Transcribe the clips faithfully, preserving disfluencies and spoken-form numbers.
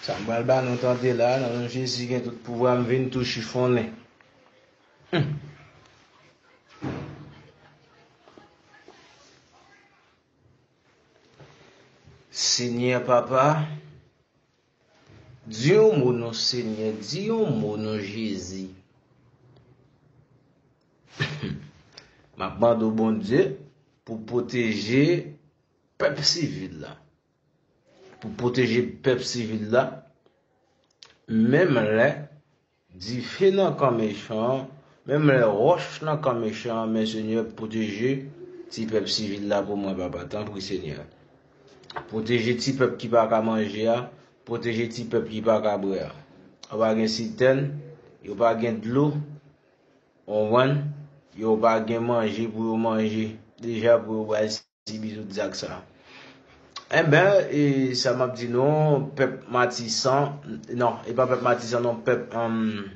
Sa m pral ba nou tande la, nan non Jezi gen tout pouvwa, m vin tou chifonnen. Hmm. Senyè Papa, di yon mo non Senyè, di yon mo non Jezi. M ap mande w Bondye pou pwoteje pèp sivil la. Pou pwoteje pèp sivil la, menm lè dife nan kan mechan an, menm lè wòch nan kan mechan an, men Senyè pwoteje ti pèp sivil la pou mwen, Papa, tanpri, Senyè. Pwoteje ti pèp ki pa ka manje a, pwoteje ti pèp ki pa ka bwè a. Yo pa gen sitèn, yo pa gen dlo, w konprann? Yo pa gen manje pou yo manje. Deja pou yo bay sibi tout zak sa. Enben, e, sa m ap di nou, pèp Matisan, non, e pa pèp Matisan, non, pèp, um,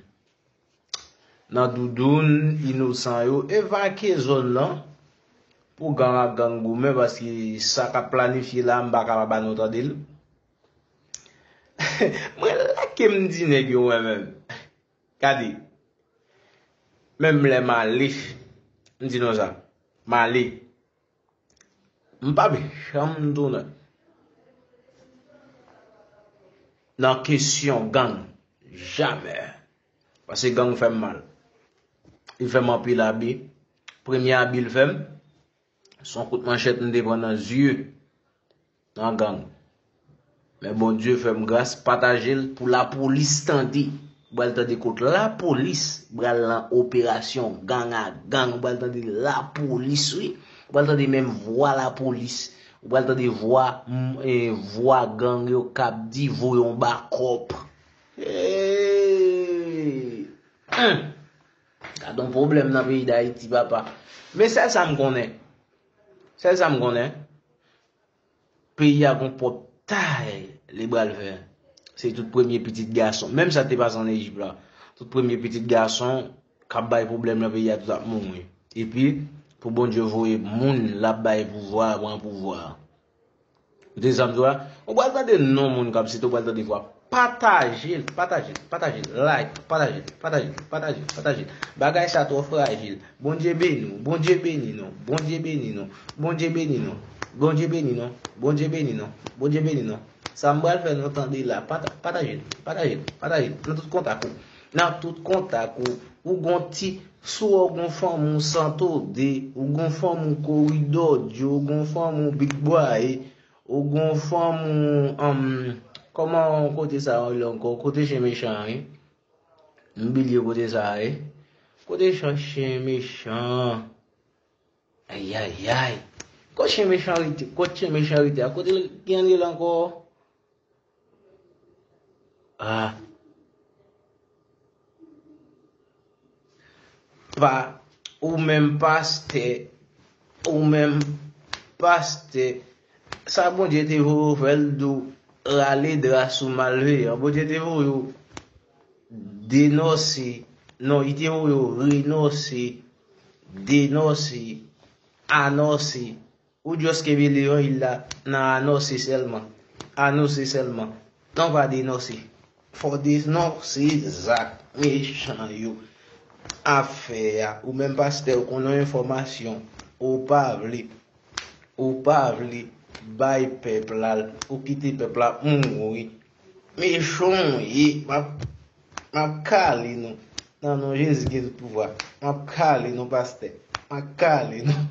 nan Doudoun, Inosan yo, evakye zòn nan pou gang ak gang goumen, paske sa k ap planifye la, m pa ka pa ba nou tande l. Mwen lage m di nèg yo mwen menm. Gade, menm lè m ale, m di nou sa, m ale, m p ap janm tounen nan kesyon gang, jamè. Paske gang fè m mal. Li fè m anpil abi. Premye abi l fè m, se yon kout manchèt m te pran nan zye, nan gang. Men Bondye fè m gras, pataje l pou lapolis tande. Ou pral tande kot lapolis pral nan operasyon gang a gang. Ou pral tande lapolis, wi. Ou pral tande menm vwa lapolis. Ou pral tande vwa, m, e, vwa gang yo k ap di voye yon bakòp. Hey! Gad yon pwoblèm nan peyi Dayiti, papa. Men sèl sa m konnen. Sèl sa m konnen. Peyi a gon pwòp tay li pral fè. Se tout premye pitit gason. Menm sa te pase ann Ejip la. Tout premye pitit gason k ap bay pwoblèm nan peyi a, tout ap mouri. Epi, pou Bondye voye moun l ap bay pouvwa a, pran pouvwa a. Ou tande sa m di w la? Ou pral tande non moun k ap site, ou pral tande vwa. Pataje l, pataje l, pataje l, like, pataje l, pataje l, pataje l, pataje l. Bagay sa twò frajil. Bondye beni w, Bondye beni nou, Bondye beni nou, Bondye beni nou, Bondye beni nou, Bondye beni nou, Bondye beni nou. Sa m pral fè nou tande la, pata-, pataje l, pataje l, pataje l. Nan tout kontak ou, nan tout kontak ou, ou gon ti, si w gon fanm ou Santode, ou gon fanm ou Koridòdyo, ou gon fanm ou Big Bwaye, ou gon fanm ou, um, kòman kote sa yo rele ankò? Kote chen mechan an ye? M bliye kote sa a ye. Kote chen, chen mechan? Ayayay. Kot chen mechan rete? Kot chen mechan rete a? Kote l, ki an li la ankò? Ah. Pa, ou menm pastè, ou menm pastè, sa Bondye te voye w fè l di w rale dra sou malveyan. Bondye te voye w denonse, non, li te voye w renonse, denonse, anonse. Ou just kenbe levanjil la nan anonse sèlman. Anonse sèlman. Non pa denonse. Fò w denonse zak mechan yo ap fè a. Ou menm pastè, ou konn yon enfòmasyon, ou pa vle, ou pa vle bay pèp la l, ou kite pèp la ap mouri. Mechan w ye, m ap, m ap kale nou. Nan non Jezi ki gen tout pouvwa. M ap kale nou, pastè. M ap kale nou.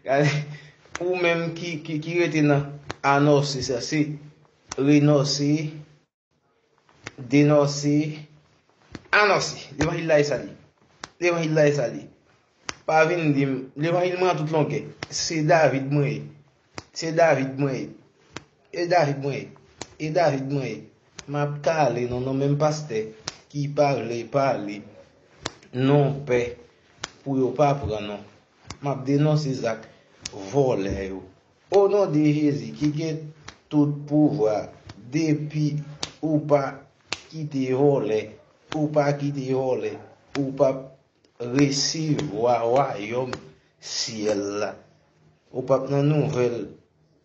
Gade, ou menm ki, ki, ki rete nan anonse sa, se renonse, denonse, anonse. Levanjil la e sa l ye. Levanjil la e sa l ye. Pa vin di m, levanjil mwen an tout longè. Se David mwen ye. Se David mwen ye. E David mwen ye. E David mwen ye. M ap kale non, non menm pastè ki pa vle pale non pè pou yo pa pran non. M ap denonse zak vòlè yo. O non de Jezi ki gen tout pouvwa, depi ou pa kite vòlè, ou pa kite vòlè, ou p ap resevwa wayòm syèl la. Ou p ap nan nouvèl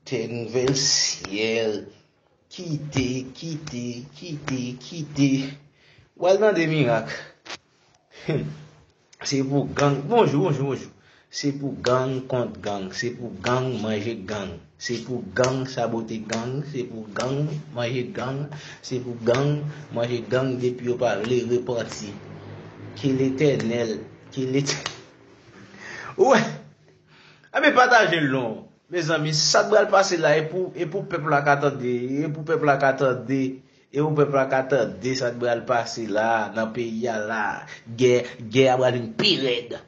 tè, nouvèl syèl. Kite, kite, kite, kite. W al tande mirak. Se pou gang. Bonjou, bonjou, bonjou. Se pou gang kont gang. Se pou gang manje gang. Se pou gang sabote gang. Se pou gang manje gang. Se pou gang manje gang depi yo pa vle repanti. Ke Letènèl, ke Letènèl. Ou wè? Enben, pataje l non. Mezanmi, sa k pral pase la, e pou, e pou pèp la ka tande, e pou pèp la ka tande, e pou pèp la ka tande sa k pral pase la, nan peyi a la. Gè, gè a pral vin pi rèd.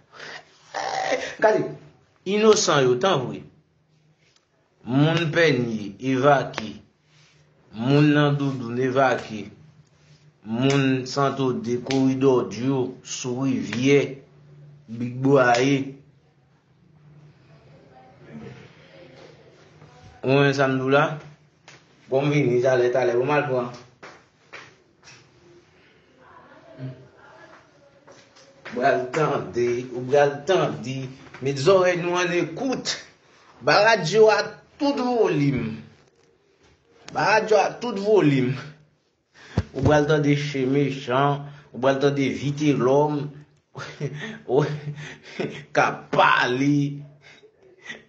Eh, gade, inosan yo, tanpri. Moun Pènye, evakye. Moun nan doudoun, evakye. Moun Santo de, Koridò Dyo, sou rivyè, Big Bwaye. Ou konprann sa m di w la? Bon, m vini talè, talè, bon, m al pran. Ou pral tande, ou pral tande. Met zòrèy nou an ekout. Ba radyo a tout volim. Ba radyo a tout volim. Ou pral tande Chen Mechan, ou pral tande Vitelòm, k ap pale.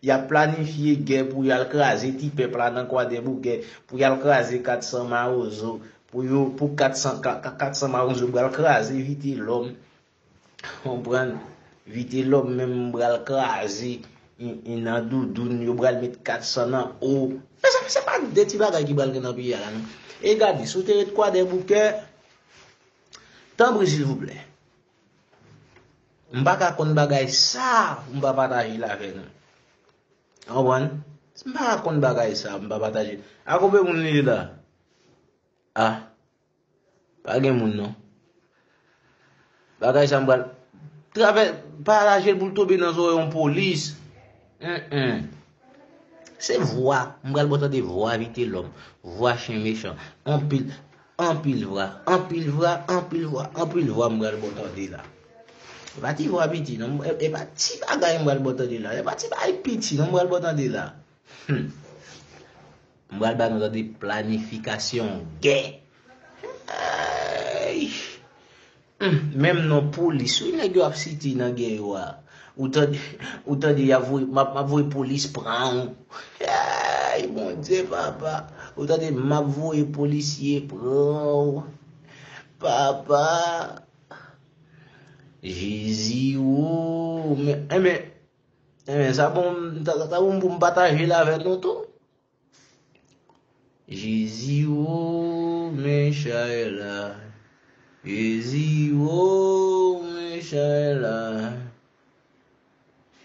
Y ap planifye gè pou y al kraze ti pèp la nan Kwadèboukè, pou y al kraze kat san Mawozo, pou yo, pou kat san, ka-, ka-, kat san Mawozo pral kraze Vitelòm. Konprann? Vitelòm menm pral kraze, i, i nan doudoun, yo pral met kat san nan o. Mezanmi, se pa de ti bagay ki pral gen nan peyi a la, non. E gade, si w te ret Kwadèboukè, tanpri, silvouplè. M pa ka konn bagay sa, m pa pataje l avè nou. Konprann? M pa ka konn bagay sa, m pa pataje. A konbyen moun li ye la? A. Pa gen moun non. Bagay sa m pral travè, pataje l pou l tonbe nan zòrèy yon polis. Enhen. Se vwa, m pral ba w tande vwa Vitelòm, vwa Chen Mechan. Anpil, anpil vwa, anpil vwa, anpil vwa, anpil vwa m pral ba w tande la. E pa ti vwa piti non, e, e pa ti bagay m pral ba w tande la. E pa ti bagay piti non m pral ba w tande la. Hmm. M pral ba nou tande planifikasyon gè. Ay. Hmm. Menm non polis, wi, nèg yo ap site nan gè yo a. Ou tande, ou tande y ap voye, m ap, m ap voye polis pran w. Ay, Bondye, papa. Ou tande, m ap voye polisye pran w. Papa. Jezi, wo. Men, enben, enben, sa bon, sa, sa bon pou m pataje l avè nou tou. Jezi wo, men chay la. Jezi wo, men chay la.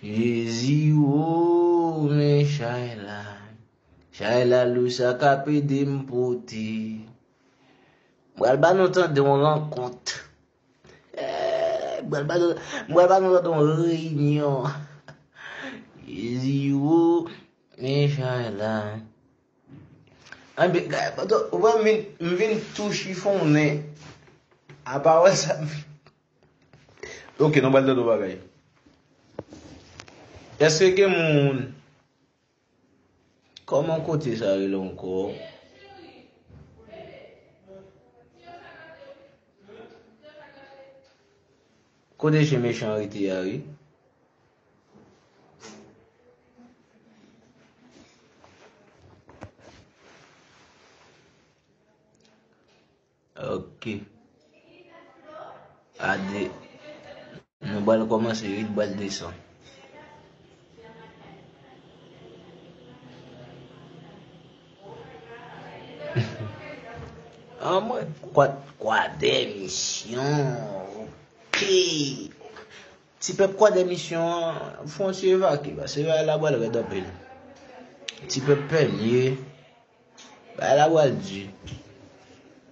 Jezi wo, men chay la. Chay la lou, sa k ap ede m pote. M pral ba nou tande yon rankont. Eh, m pral ba nou, m pral ba nou tande yon reyinyon. Jezi wo, men chay la. Anben, gade, ou wè m vin, m vin tou chifonnen. A pawòl sa. Ok, nou pral tande yon bagay. Èske gen moun, kòman kote sa rele ankò? Kote Chen Mechan rete a, wi. Ok. Ade. Nou pral kòmanse, wi, nou pral desann. An mwen, kwa, kwa de misyon. Ok. Ti pèp Kwadèmisyon an, fè yon ti evakye, paske bagay la pral rèd anpil. Ti pèp Pènye, bagay la pral di.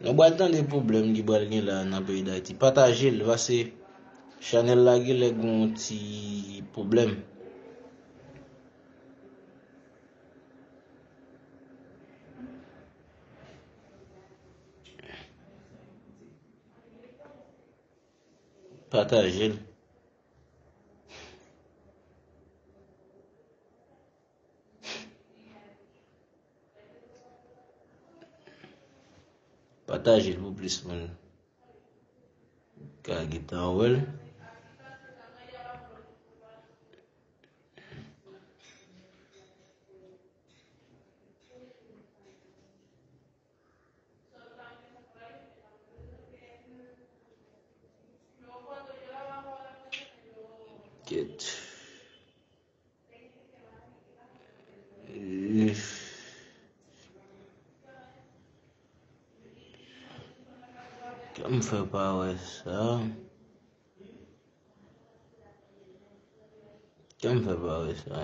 Nou pral tande pwoblèm ki pral gen la nan peyi Dayiti. Pataje l, paske chanèl la genlè gen yon ti pwoblèm. Pataje l. Pataje l pou plis moun ka gentan wè l. Kèt. Eh, kòman m fè pa wè sa? Kòman m fè pa wè sa?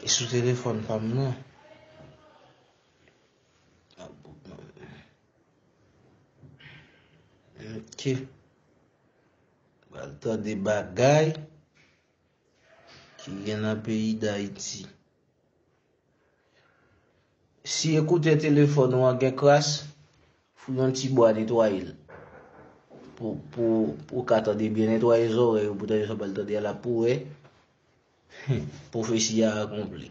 E sou telefòn pa m nan. Ok. Pral tande bagay ki gen nan peyi Dayiti. Si ekoutè telefòn ou an gen kras, fouye yon ti bwa, netwaye l. Pou, pou, pou w ka tande byen, netwaye zòrèy ou pou tande sa w pral tande a la pou w wè pwofesi a akonpli.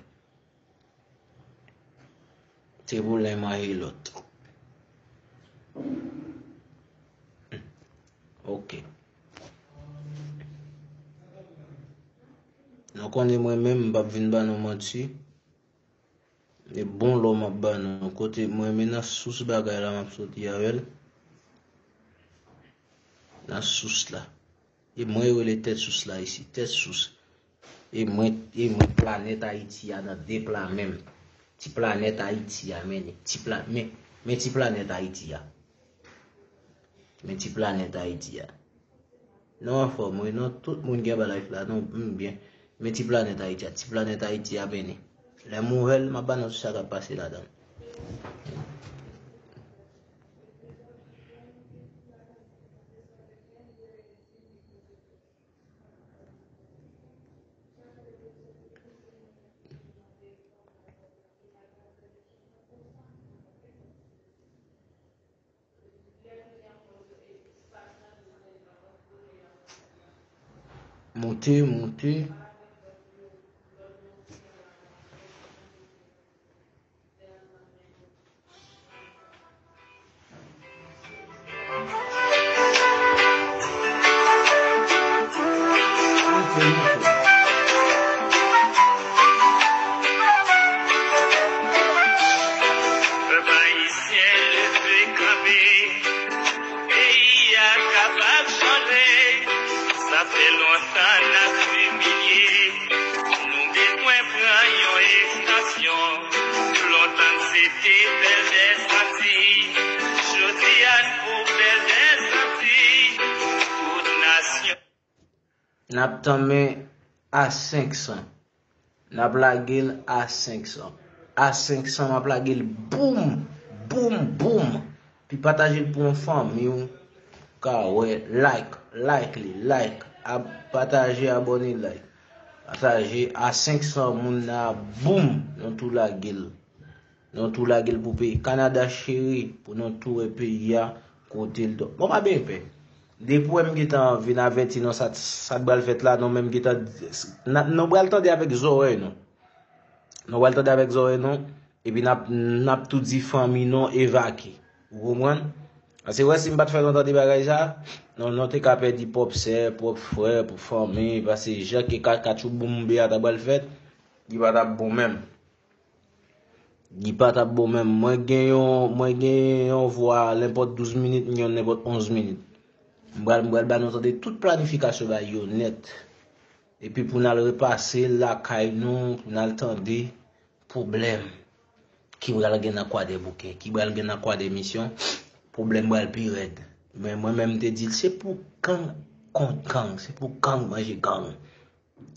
Se pou len manje lòt. Ok. Nou konnen mwen menm, m p ap vin ba nou manti. E bon lò m ap ba nou. Kote mwen, men nan sous bagay la m ap soti avè l. Nan sous la. E mwen yo rele tèt sous la isi. Tèt sous. E mwen, e mwen planèt Ayiti a nan de pla menm. Ti planèt Ayiti a, men ti pla-, men, men ti planèt Ayiti a. Men ti planèt Ayiti a. Nou anfòm, wi, non, tout moun ki anba live la, nou, m byen. Men ti planèt Ayiti a, ti planèt Ayiti a, men lè m ouvè l, m ap ba nou tout sa k ap pase ladan l. Moute, moute. Pèp ayisyen, leve kanpe. Peyi a kapab chanje. Sa fè lontan n ap imilye. Nou bezwen pran yon estansyon. Lontan n se te bèl dèsanti. Jodi a n pou bèl dèsanti. Tout nasyon. N ap tanmen a senk san. N ap lage l a senk san. A senk san, m ap lage l boum, boum, boum. Epi pataje l pou yon fanmi w ka wè. Like, like li, like. Ab-, pataje, abòne, like. Pataje a senk san moun nan, boum, nou tou lage l. Nou tou lage l pou peyi Kanada cheri, pou nou tou wè peyi a kote l do. Bon, pa byen pè. Depi w wè m gentan vin avèti nou sa, sa k pral fèt la, nou menm gentan, n a, nou pral tande avèk zòrèy nou. Nou pral tande avèk zòrèy nou, epi n ap, n ap tou di fanmi nou evakye. Ou konprann? Paske wè si m pa t fè nou tande bagay sa, nou, nou te ka pèdi pwòp sè, pwòp frè, pwòp fanmi, paske jan ke ka, katchouboumbe a ta pral fèt, li pa t ap bon menm. Li pa t ap bon menm. Mwen gen yon, mwen gen yon vwa, nenpòt douz minit, m gen yon nenpòt onz minit. M pral, m pral ba nou tande tout planifikasyon bagay yo nèt. Epi pou n al repase l lakay nou, pou n al tande pwoblèm ki pral gen nan Kwadèboukè, ki pral gen nan Kwadèmisyon, pwoblèm pral pi rèd. Men mwen menm, m te di l, se pou gang kont gang, se pou gang manje gang.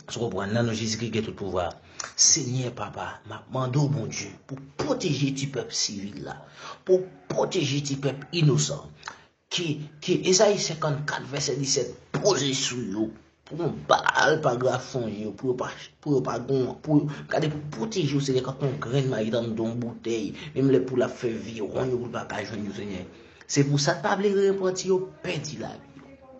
Ou konprann, nan non Jezikri gen tout pouvwa. Senyè Papa, m ap mande w, Bondye, pou pwoteje ti pèp sivil la, pou pwoteje ti pèp inosan. Ke, ke Ezayi senkannkat, vèsè disèt poze sou yo, pou yon bal pa grafonye yo, pou yo pa, pou yo pa gon, pou, gade, pou pwoteje yo, Senyè, kankou yon grenn mayi anndan yon boutèy, menm lè poul ap fè viwonn yo, pou l pa ka jwenn yo, Senyè. Se pou sa k pa vle repanti yo, pèdi lavi yo.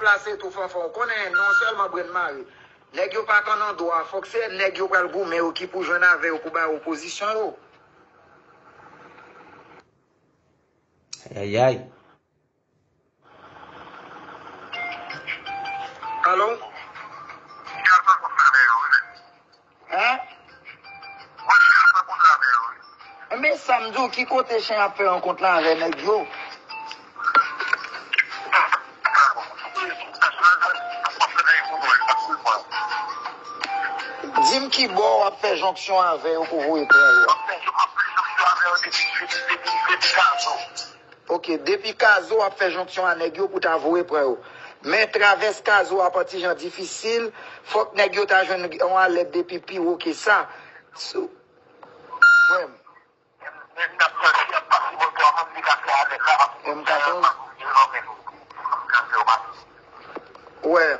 plase tou, Fanfan. Ou konnen, non sèlman Brenn Mare. Nèg yo pa konn andwa. Fòk se nèg yo pral goumen yo ki pou jwenn avè yo pou ba yo pozisyon yo. Ayayay. Alo? Hein? Enben, sa m di w, ki kote Chen ap fè rankont la avè nèg yo? Di m ki bò w ap fè jonksyon avè yo pou voye pran yo. Ok, depi Kazo w ap fè jonksyon a nèg yo pou ta voye pran yo. Men travès Kazo a pa ti jan difisil, fòk nèg yo ta jwenn yon alèt depi pi wo ke sa. Sou. Frè m. M katòz. Wè.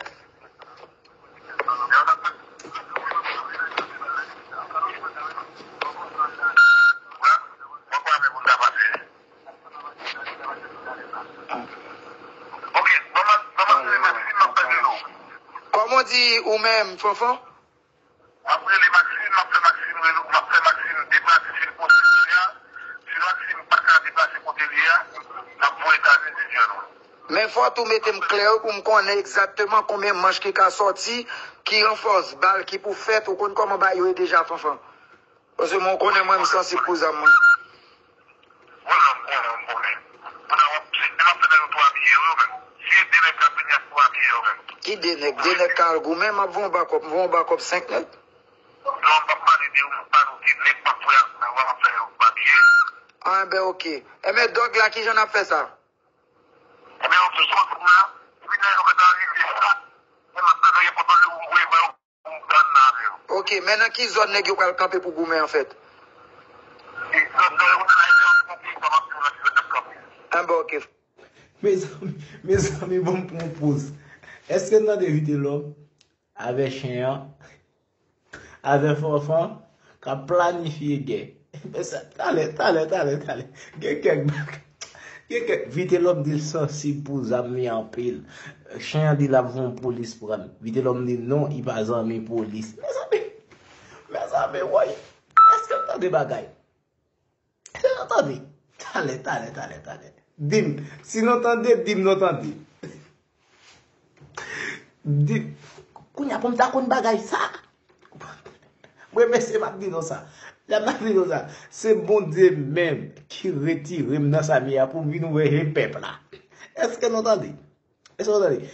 Kòman w di ou menm, Fanfan? M ap rele Maxime, m ap fè Maxime rele, m ap fè Maxime deplase si l posib kounye a. Si Maxime pa ka deplase kote l ye a, n ap voye ta vin di jèn ou. Men fò w tou mete m klè wi pou m konnen egzakteman konbyen manch ki ka sòti, ki ranfòs bal ki pou fèt, ou konn kòman bagay yo ye deja, Fanfan. Paske mwen, ou konnen mwen, m sansib pou zam mwen. Mwen menm, mwen menm, mwen menm. Pandan w ap, se, se m ap fè nan yo tou abiye yo menm. Si e de nèg k ap vini ak tou abiye yo menm. Ki de nèg? De nèg ka al goumen, m ap voye yon bakòp, m voye yon bakòp senk nèg. Non, m p ap pale de ou, m ap pale de nèg m ap voye ak mwen, w ap fè yo tou abiye. Enben, ok. Enben, dòg la, kijan n ap fè sa? Enben, ok, se konsa la. Epi nèg yo gentan rive sa. Men m ap fè nèg yo kontwole ou, m voye ba yo. Ok, men nan ki zòn nèg yo pral kanpe pou goumen an fèt? Enben, ok. Mezanmi, mezanmi, ban m pran yon poz. Èske n tande Vitelòm avè Chen an, avè Fanfan k ap planifye gè? Men sa, talè, talè, talè, talè. Gen kèk bak. Gen kèk Vitelòm di l sansib pou zam li anpil. Chen an di l ap voye yon polis pran l. Vitelòm di non, li pa zanmi polis. Mezanmi, mezanmi, woy. Èske n tande bagay? Èske n tande? Talè, talè, talè, talè. Di m, si nou tande, di m nou tande. Di, kounye a pou m ta konn bagay sa. Mwen, mesye, m ap di nou sa. Lè m ap di nou sa, se Bondye menm ki retire m nan sa m ye a pou m vin ouvè je pèp la. Èske nou tande? Èske nou tande?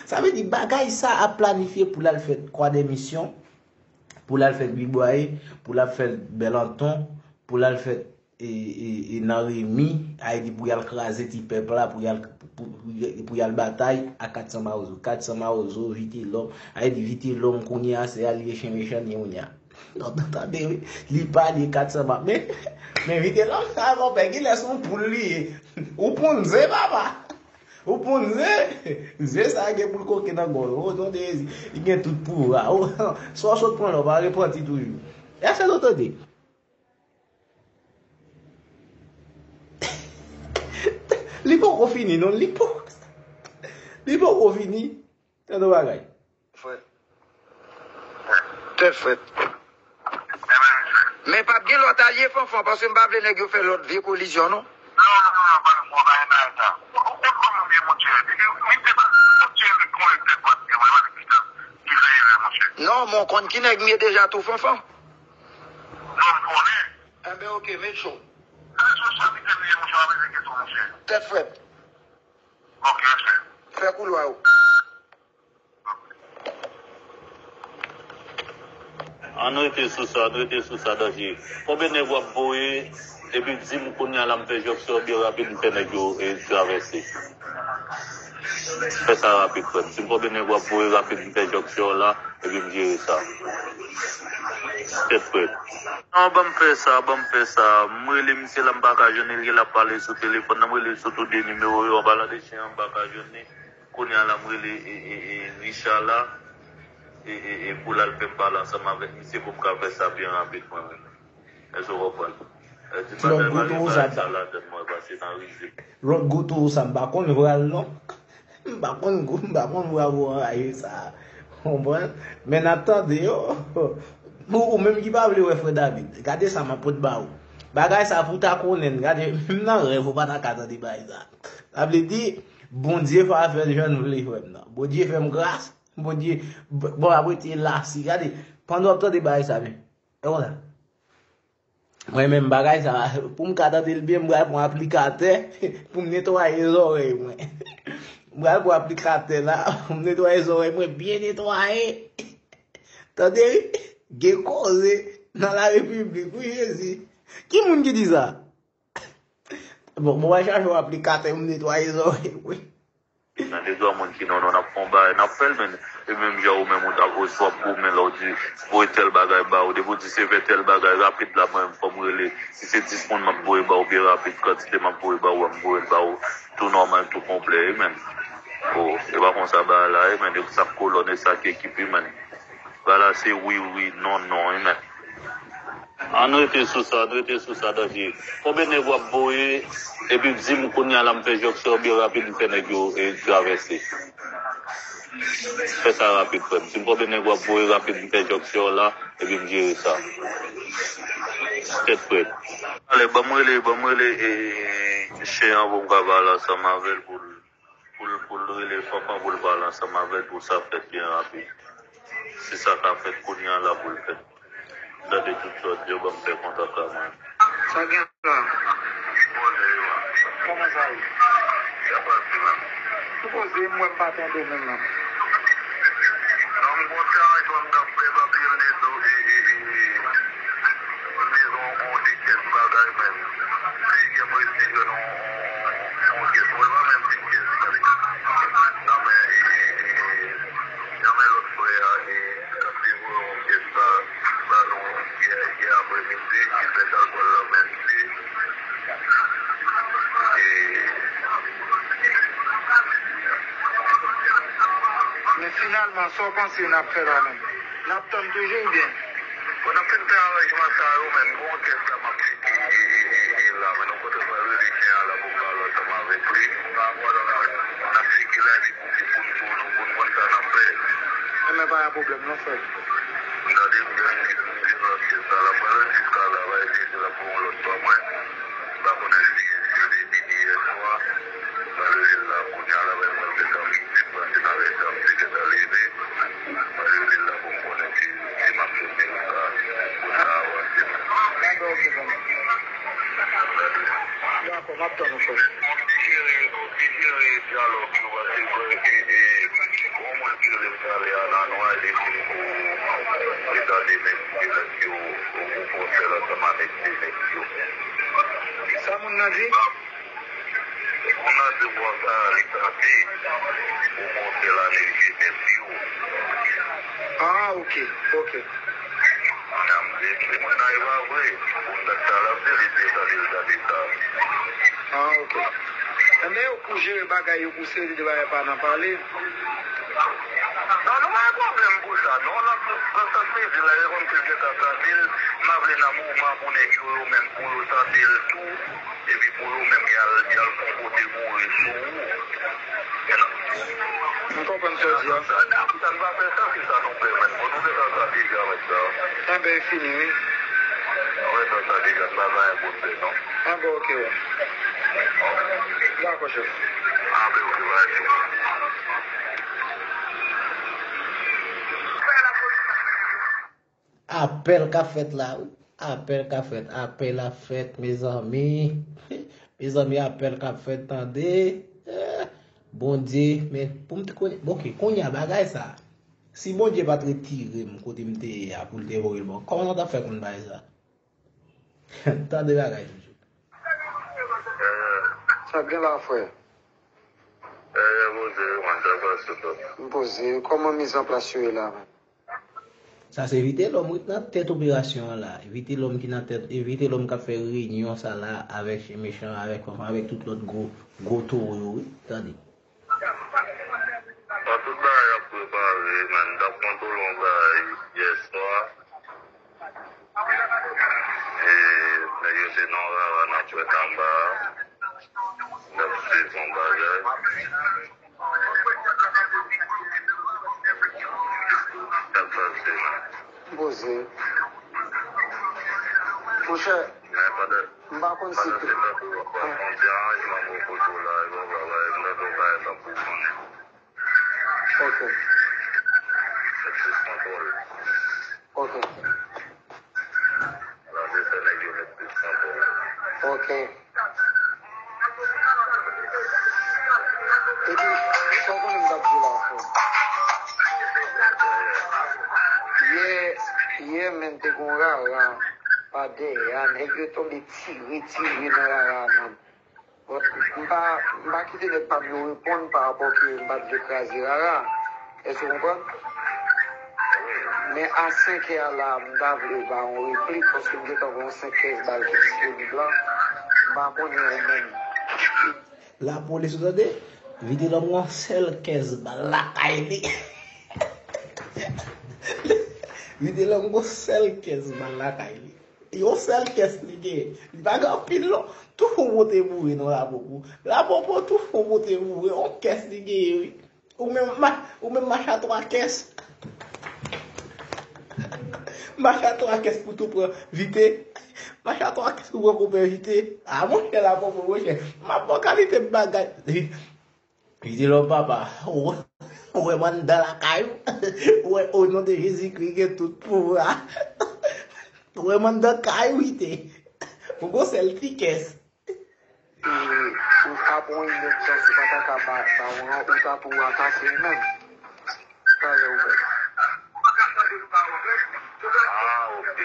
Sa vle di bagay sa ap planifye pou l al fè Croix des Missions, pou l al fè Guibwaye, pou l al fè Bèlanton, pou l al fè e, e, e nan Remi, sa vle di pou y al kraze ti pèp la, pou y al, pou, pou, pou y al batay ak kat san Mawozo. Kat san Mawozo, Vitelòm, sa vle di Vitelòm kounye a, se alye chen mechan li ye kounye a. Non, tande, wi. Li pa alye kat san Mawozo. Men, men Vitelòm sa konpè, kilès yon poul li ye? Ou poul zen, papa. Ou poul zen. Zen sa gen pou l koke nan gòl. O non de Jezi, li gen tout pouvwa. O, sa w sot pran la, w pa repanti toujou. Èske nou tande? Li poko fini, non, li poko, li poko fini. Tande yon bagay. Frè. Tèt frèt. Men p ap gen lòt alye, Fanfan, paske m pa vle nèg yo fè lòt vye kolizyon, non. Non, non, non, non, pa, pa, pa, pa, pa, pa. Ou, ou, ou konn kòman m ye, monchè. Li, li te pa, monchè, li konnen tèt dwat li, mwen, mwen, ki fè erè, monchè. Non, men w konn ki nèg m ye deja tou, Fanfan. Non, m konnen. Enben, ok, met cho. Responsabilite m li ye, monchè, w ap rete kesyon, monchè. Tèt frèt. Ok, respè. Fè koulwa w. Ann rete sou sa, ann rete sou sa, Danje. Konbyen nèg w ap voye, epi di m kounye a la m fè jonksyon byen rapid, m fè nèg yo, e, travèse. Fè sa rapid, frè m. Di m konbyen nèg w ap voye rapid, m fè jonksyon la, epi m jere sa. Tèt frèt. Non, ban m fè sa, ban m fè sa. M rele misye la, m pa ka jwenn li, l ap pale sou telefòn nan, m rele sou tou de nimewo yo, an palan de chen an, m pa ka jwenn li. Kounye a la, m rele, e, e, e, Richard la, e, e, e, pou l al fè m pale ansanm avèk misye pou m ka fè sa byen rapid mwen menm. Èske w konprann? Ti lòt gwo towo sa. Lòt gwo towo sa, m pa konn vral non. M pa konn gwo, m pa konn vral anraje sa. Konprann? Men n ap tande yo. Pou ou menm ki pa vle wè frè David, gade sa m ap pot ba ou. Bagay sa pou ta konnen, gade, menm nan rèv ou pa ta ka tande bagay sa. Sa vle di, Bondye pa fè l jan n vle frè m nan. Bondye fè m gras, Bondye, bon, ap rete la si, gade, pandan w ap tande bagay sa, men, e konsa. Mwen menm bagay sa, pou m ka tande l byen, m pral pran aplikatè pou m netwaye zòrèy mwen. M pral pran aplikatè la pou m netwaye zòrèy mwen byen netwaye. Tande wi, gen koze nan la repiblik wi Jezi. Ki moun ki di sa? Bon, mwen pral chache yon aplikatè pou m netwaye zòrèy mwen. Nan de granmoun ki non non n ap fè yon bagay, n ap fè l, men e menm jan ou menm ou t ap oswa w ap goumen lè w di voye tèl bagay ba ou, depi w di se fè tèl bagay rapid la, mwen menm fò m rele. Si se dis moun m ap voye ba ou byen rapid, kantite m ap voye ba ou a, m voye l ba ou tou nòmal, tou konplè, wi menn. O, e pa konsa bagay la ye, menn, e sa k kolòn, e sa k ekip, wi menn. Bagay la se wi wi, non non, wi menn. Ann rete sou sa, ann rete sou sa, danje. Konbyen nèg w ap voye, epi di m kounye a la m fè enjeksyon byen rapid, m fè nèg yo e, travèse. Fè sa rapid, frè m. Di m konbyen nèg w ap voye rapid, m fè enjeksyon la, epi m jere sa. Tèt frèt. Ale, ban m rele, ban m rele e, chen an pou m ka pale ansanm avè l pou l, pou l, pou l rele fanfan pou l pale ansanm avè l pou sa fèt byen rapid. Si sa ka fèt kounye a la pou l fèt. M tande tout sa w ap di yo, ban m fè kontak la mwen. Sa gen la? Kòman sa ye? Ou poze m wè m pa tande w menm nan. Non, m gon ti aranjman m t ap fè, pa bliye m te di w, e, e, e, m bezwen yon de kès bagay, men se gen m resi jwenn yon, yon, yon kès, mwen pa menm di kès, tande. Non, men, e, e, e, Janmen lòt frè a, e, t ap devore yon pyès ba, ba nou yè, yè aprèmidi, ki fèt al pran l nan menm ti. E, men finalman, sa w panse n ap fè la menm? N ap tann toujou oubyen? Bon, n ap fin fè aranjman sa yo, men m gon kès la m ap tcheke, e, e, e, e, la, men nou kontan pral rele chen an la pou m pale ansanm avèk li. N ap tcheke la, epi pou, pou n, pou nou, pou n konn sa n ap fè. Enben, pa gen pwoblèm, non, frè. M tande m gen, m gen lòt kès la, la, mwen, jiska la, va eseye di l ap pran yon lòt pa mwen. M pa konnen si, si l te vini yè swa. Malere la, kounye a, la, mwen, mwen, se sa m di, m panse n a lè sa, m se kè sa leve. Mwen, rele la pou m konnen si, si m ap jwenn nèg sa, pou sa avanse. Enben, oke, zanmi. Dakò, m ap tann ou, frè. Ou te jere, ou te jere dyalòg yo, paske, e, e, gon moun ki rele m talè a nan nwa, li di m pou retade nèg, nèg yo, ou, ou fè w sèl ansanm avèk de nèg yo. Sa moun nan di? Moun nan di w konsa, li tande pou monte la nèg jenès yo. Ah, ok, ok. N ap di, moun nan e pa vre. Moun nan sa l ap di, li di sa, li tande sa. Ah, ok. Enben, yo pou jere bagay yo pou seri de bagay pa nan pale. Non, nou pa gen pwoblèm pou sa, non. Nan, nan sans mezi la, e kòmsi l gentan tande l. M pa vle nan moman pou nèg yo, yo menm, pou yo tande l tou. Epi pou yo menm, y al, y al fè yon kote boure sou ou. Men non. M konprann sa w di a. Sa, sa n pa fè sa, se sa nou fè, men. Bon, nou fè sa, sa deja, mèt sa. Enben, e fini, wi. Nou fè sa, sa deja, n pa gen anyen pou n fè, non. Enben, oke, wi. Dakò, chèf. Enben, oke, va, chèf. Apèl k ap fèt la, wi. Apèl k ap fèt. Apèl ap fèt, mezanmi. Mezanmi, apèl k ap fèt, tande. Eh, Bondye, men pou m te konnen. Bon, oke, kounye a, bagay sa. Si Bondye pa t retire m kote m te ye a pou l te voye l bò, kòman nou t ap fè konn bagay sa? Tande bagay, chouchou. Sa gen la, frè? M poze, kòman mizanplas yo ye la menm? Sa se Vitelòm wi k nan tèt operasyon an la. Vitelòm ki nan tèt, e Vitelòm k ap fè reyinyon sa la avèk chen mechan, avèk fanfan, avèk tout lòt gwo, gwo towo yo wi. Tande. Bon, tout bagay ap prepare, man. N t ap kontwole yon bagay yè swa. E nèg yo Se nan rara n ap fè anba a. N ap fè yon bagay. N ap pase la. M poze. Monchè, men pandan, m pa konn si pandan se tan pou w ap pran yon ti aranjman bò kote w la, yon bagay, m mete w bagay sa pou w konnen. Ok. Mèt plis kontwòl. Ok. Nan de sè nèg yo mèt plis kontwòl. Ok. Epi, sa w konnen m t ap di la ankò? Yè, yè, men, te gon rara pa dèyè a, nèg yo tonbe tire, tire nan rara a, men. Bon, m pa, m pa kite nèg pa m yo reponn pa rapò ke m pa t vle kraze rara. Èske w konprann? Men a senk è a la, m ta vle ba yon replik, paske m gentan gen yon senk kèz bal ki disponib la. M pa konnen ou menm. Lapolis, ou tande? Vitelòm gen yon sèl kèz bal lakay li. Vitelòm gen yon sèl kèz bal lakay li. Yon sèl kès li genyen. Li pa gen anpil non. Tou fon pote boure non, Lapopo. Lapopo tou fon pote boure. Yon kès li genyen, wi. Ou menm ma, ou menm mache a twa kès. Mache a twa kès pou tou pran Vite. Mache a twa kès pou pran konpè Vite. A, monchè, Lapopo, monchè. M ap ba w kalite bagay. Li di, lò papa, ou, ou wè m anndan lakay ou? Ou wè, o non de Jezikri, gen tout pouvwa. Ou wè m anndan kay ou ite. Ou gon sèl ti kès. E, ou ka pran yon lòt chans, ou pa ta ka ba, ba w an, ou ta tou atake ou menm. Talè ou bèl. Ah, ok.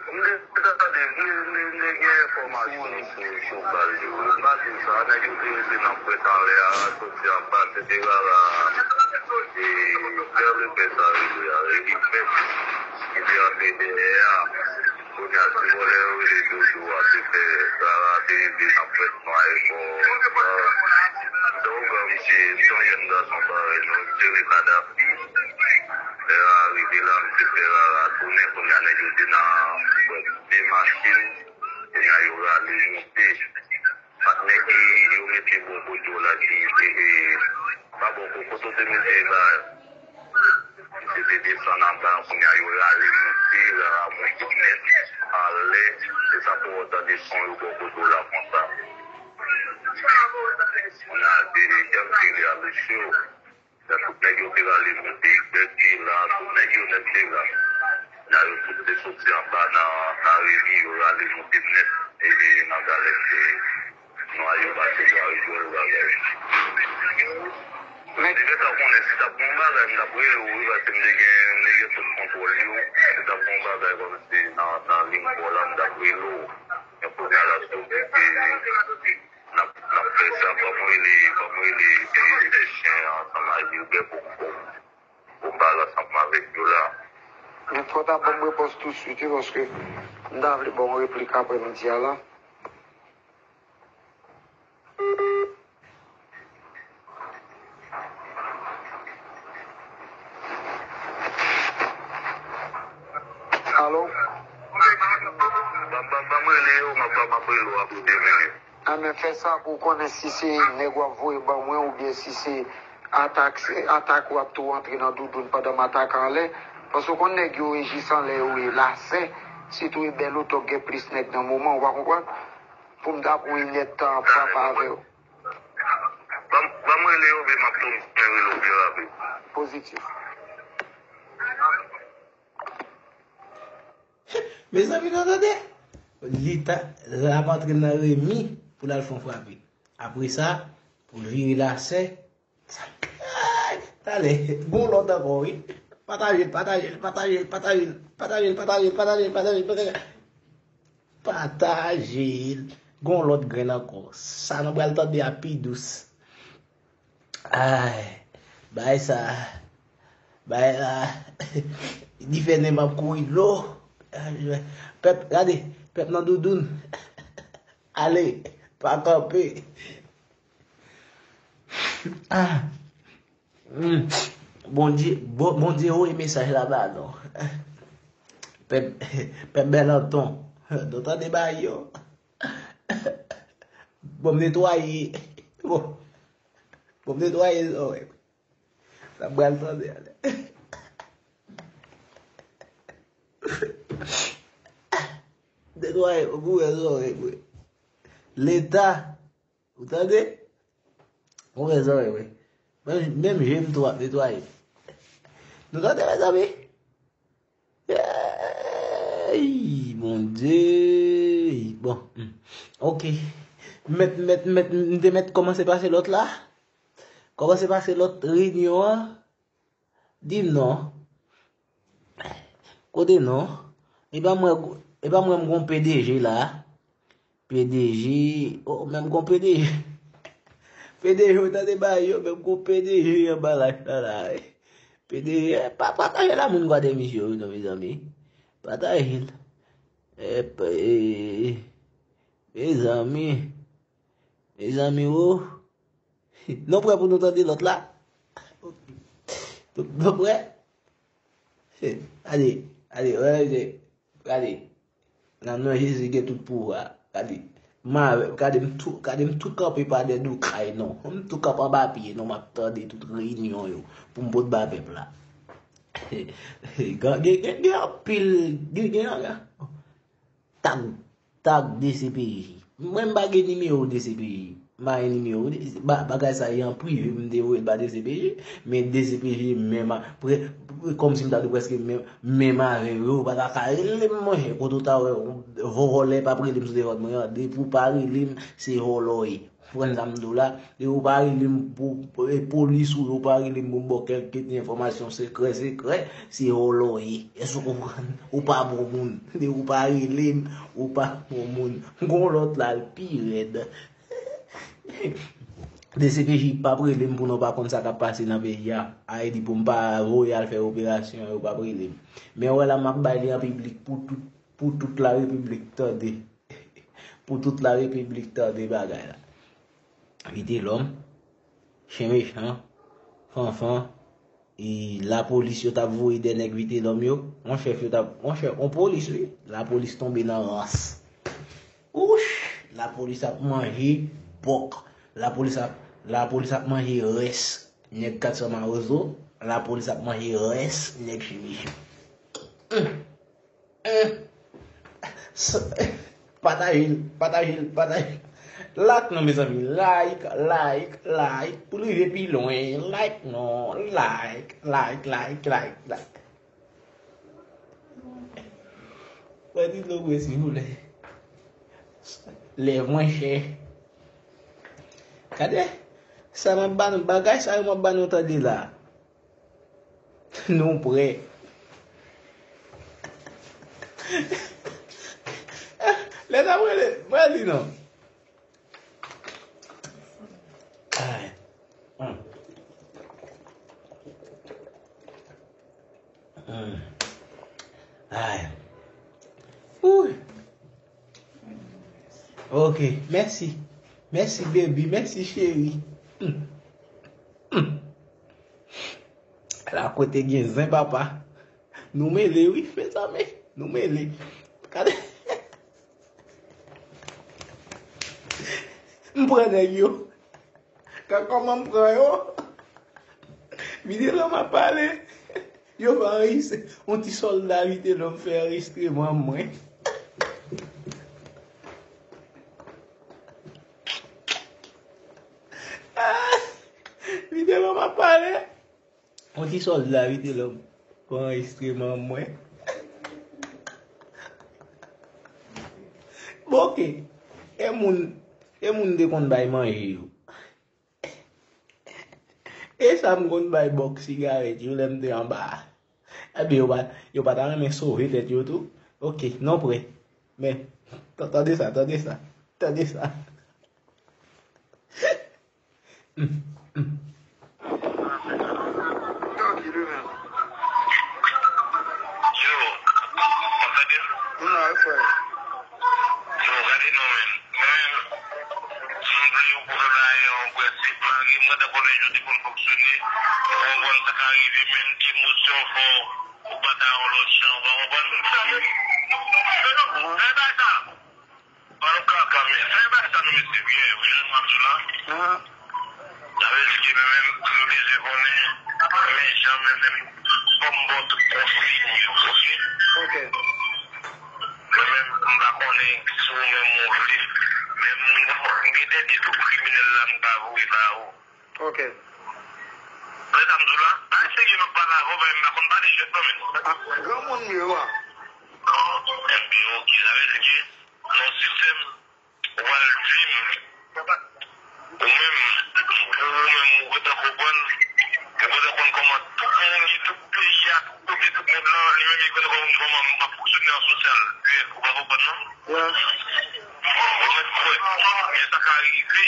M te tande, m te, m te, m te gen enfòmasyon sou, sou bal yo. M pa di w sa, nèg yo te rete nan pwent anlè a, soti anba, se te rara, e, vè lepè sa rele a, Relik Mèt, ki te antre dèyè a. Kounye a, ti vòlè yo rele Dodo a, te fè rara te rete nan pwent nwa e bò, dan w gran misye, se yon jèn gason parèy nou, Jerry Kadafi. Lè rara rive la, misye fè rara tounen, kounye a nèg yo te nan bò de machin, kounye a yo rale moute. Patnè ki yo mete bò kote w la ki, e, e, pa bò kote w te mete la. Misye te desann anba, kounye a yo rale moute, rara moute nèt, alè, se sa fè w tande son yo bò kote w la konsa. Kounye a te, te vire a mesye. Lè tout nèg yo te rale moute, Bèk te la, tout nèg yo nèt te la. Kounye a yo tout te soti anba nan, nan reli, yo rale moute nèt, e, e, nan galèt, e, nwa yo pase bwa rijòl bagay. Men li gentan konnen si t ap gen yon bagay, m t ap rele w wi, paske m te gen, m te gen tout kontwòl yo. Si t ap gen yon bagay kòmsi nan, nan liy kò la, m t ap rele w. Men kounye a la, se oblije n ap, n ap fè sa. Ban m rele, ban m rele, e, Chen ansanm ak Gilbert pou m, pou m, pou m pale ansanm avèk yo la. Men fò w ta ban m repons tousuit, wi, paske m ta vle ba w yon replik aprè midi a la. Alo? Ban, ban, ban m rele yo, m ap, m ap rele w apre de minit. A, men fè sa pou w konnen si se nèg w ap voye ban mwen oubyen si se atak, se atak w ap tou antre nan doudoun pandan m atake anlè. Paske w konn nèg yo rejis anlè yo e lasè, sitou e bèl otò k gen plis nèg nan moman, ou pa konprann? Pou m ta pran yon inèdtan ap frape avè w. Ban m, ban m rele yo, epi m ap tounen rele w byen rapid. Pozitif. Mezanmi, nou tande? Li ta, l ap antre nan remi pou l al fè yon frape. Apre sa, pou l vire lasè, Ay, talè, gon lòt ankò, wi. Pataje l, pataje l, pataje l, pataje l. Pataje l. Gon lòt grenn ankò. Sa nou pral tande a pi dous. Ay, bay sa. Bay la. Dife nen m ap kouri dlo. Pèp, gade, pèp nan doudoun. Ale, pa kanpe. Ah. Hmm. Bondye, Bon-, Bondye voye mesaj la ba nou. Pèp, pèp Bèlanton. Nou tande bagay yo. Bon, m netwaye. Bon, bon, m netwaye zòrèy. Sa pral tande ale. Netwaye, bon, m ouvè zòrèy mwen. Leta, ou tande? Ouvè zòrèy mwen. Menm, menm je m tou ap netwaye. Nou tande, mezanmi? Ey, Bondye. Bon, hmm. Ok. Mèt, mèt, mèt, m te mèt kòmanse pase lòt la. Kòmanse pase lòt reyinyon an. Di m non. Kote non? E pa mwen, e pa mwen m gon P D G la. P D G, oh, menm gon P D G. P D G, ou tande bagay yo, menm gon P D G anba lach la la. P D G, pa, pataje la moun gade misye wi non, mezanmi. Pataje l. E, e, mezanmi. Mezanmi, oh. Nou prè pou nou tande lòt la? Nou, nou prè? Gade, gade, gade, gade. Nan non Jezi gen tout pouvwa. Gade. M avè, gade m tou, gade m tou kanpe pa dèyè do kay non. M tou kanpe anba pye non, m ap tande tout reyinyon yo pou m pot ba pèp la. Gen, gen, gen, gen anpil, gen, gen, tag, tag D C P J. Mwen m pa gen nimewo D C P J. M pa gen nimewo. Ba-, bagay sa e an prive m te voye l ba D C P J. Men D C P J menm apre, kòmsi m ta di prèske menm, menm avè yo, yo pa ta ka rele m, monchè. Kote w ta wè, vòlè p ap rele m sou telefòn mwen an. Depi w pa rele m, se vòlò w ye. Konprann sa m di w la? Depi w pa rele m pou, pou, e, polis ou yo pa rele m pou m ba w kèlke ti enfòmasyon sekrè, sekrè, se vòlò w ye. Èske w konprann? Ou pa bon moun. Depi w pa rele m, ou pa bon moun. Gon lòt la, l pi rèd. D C P J p ap rele m pou nou pa konn sa k ap pase nan peyi a. Ayiti pou m pa voye al fè operasyon, yo p ap rele m. Men wè la, m ap bay li an piblik pou tout, pou tout larepiblik tande. Pou tout larepiblik tande bagay la. Vitelòm, chen mechan, fanfan, e lapolis yo t ap voye dèyè nèg Vitelòm yo. Yon chèf yo t ap, yon chèf, yon polis wi. Lapolis tonbe nan rans. Ouch! Lapolis ap manje pòk. Lapolis ap, lapolis ap manje rès nèg Kat San Mawozo. Lapolis ap manje rès nèg chen mechan. Hum. Eh, s-, pataje l, pataje l, pataje l. Like non, mezanmi. Like, like, like. Pou l rive pi lwen. Like non. Like, like, like, like, like. Mwen di dlo bwè, silvouplè. Lè mwen chè. Gade. Sa m ap ba nou, bagay sa yo m ap ba nou tande la. Nou prè. Lè n ap rele, mwen li non. Ay. Hum. Hum. Ay. Ouh. Ok, mèsi. Mèsi, baby. Mèsi, cheri. Hum. Hum. La kote gen zen, papa. Nou mele, wi, mezanmi. Nou mele. Gade. M pran nèg yo. Gad kòman m pran yo. Vitelòm ap pale. Yo fè anrejistre. Yon ti sòlda Vitelòm fè anrejistreman mwen. Ah! Vitelòm ap pale. Yon ti sòlda Vitelòm fè anrejistreman mwen. Bon, ok. E moun, e moun te konn bay manje yo. E sa m konn bay bòk sigarèt yo lè m te anba a. Ebyen, yo pa, yo pa ta renmen sove tèt yo tou. Ok, non prè. Men, ta-, tande sa, tande sa, tande sa. Hum, hum. Yo, w ap tande m? Non, frè. Yo, gade non, men. Mwen menm, si m vle yo pou fè bagay an, ou kwè se malgre mwen, tankou lè yo te konn fonksyone, ou konprann sa ka rive, menm ti emosyon fè w, ou pa ta yon lòt jan, ou pa konprann? Fè bagay sa. Ban nou kaka, men fè bagay sa nou mesye byen, wi, jan m ap di w la. Sa vle di ke nou menm, nou bezwen konnen, men jan mwen menm, fò m ba w tout konsiy yo, oke? Mwen menm, m pa konnen si ou menm ou vle, men m, m gen dènye twoup kriminèl la m ka voye ba ou. Oke. Lè sa m di w la, bagay serye m ap pale avè w, men m pa konn pale jwèt non, men. Ah, granmoun m ye, wa. Enben, oke, sa vle di ke nan sistèm, ou pral di m, ou menm, pou ou menm, ou gentan konprann, ou gentan konn kòman tout moun ye, tout peyi a, tout kote, tout mond lan, li menm, li gentan konn kòman m ap fonksyone an sosyal. Ou pa konprann, non? Ou mèt kwè, men sa ka rive,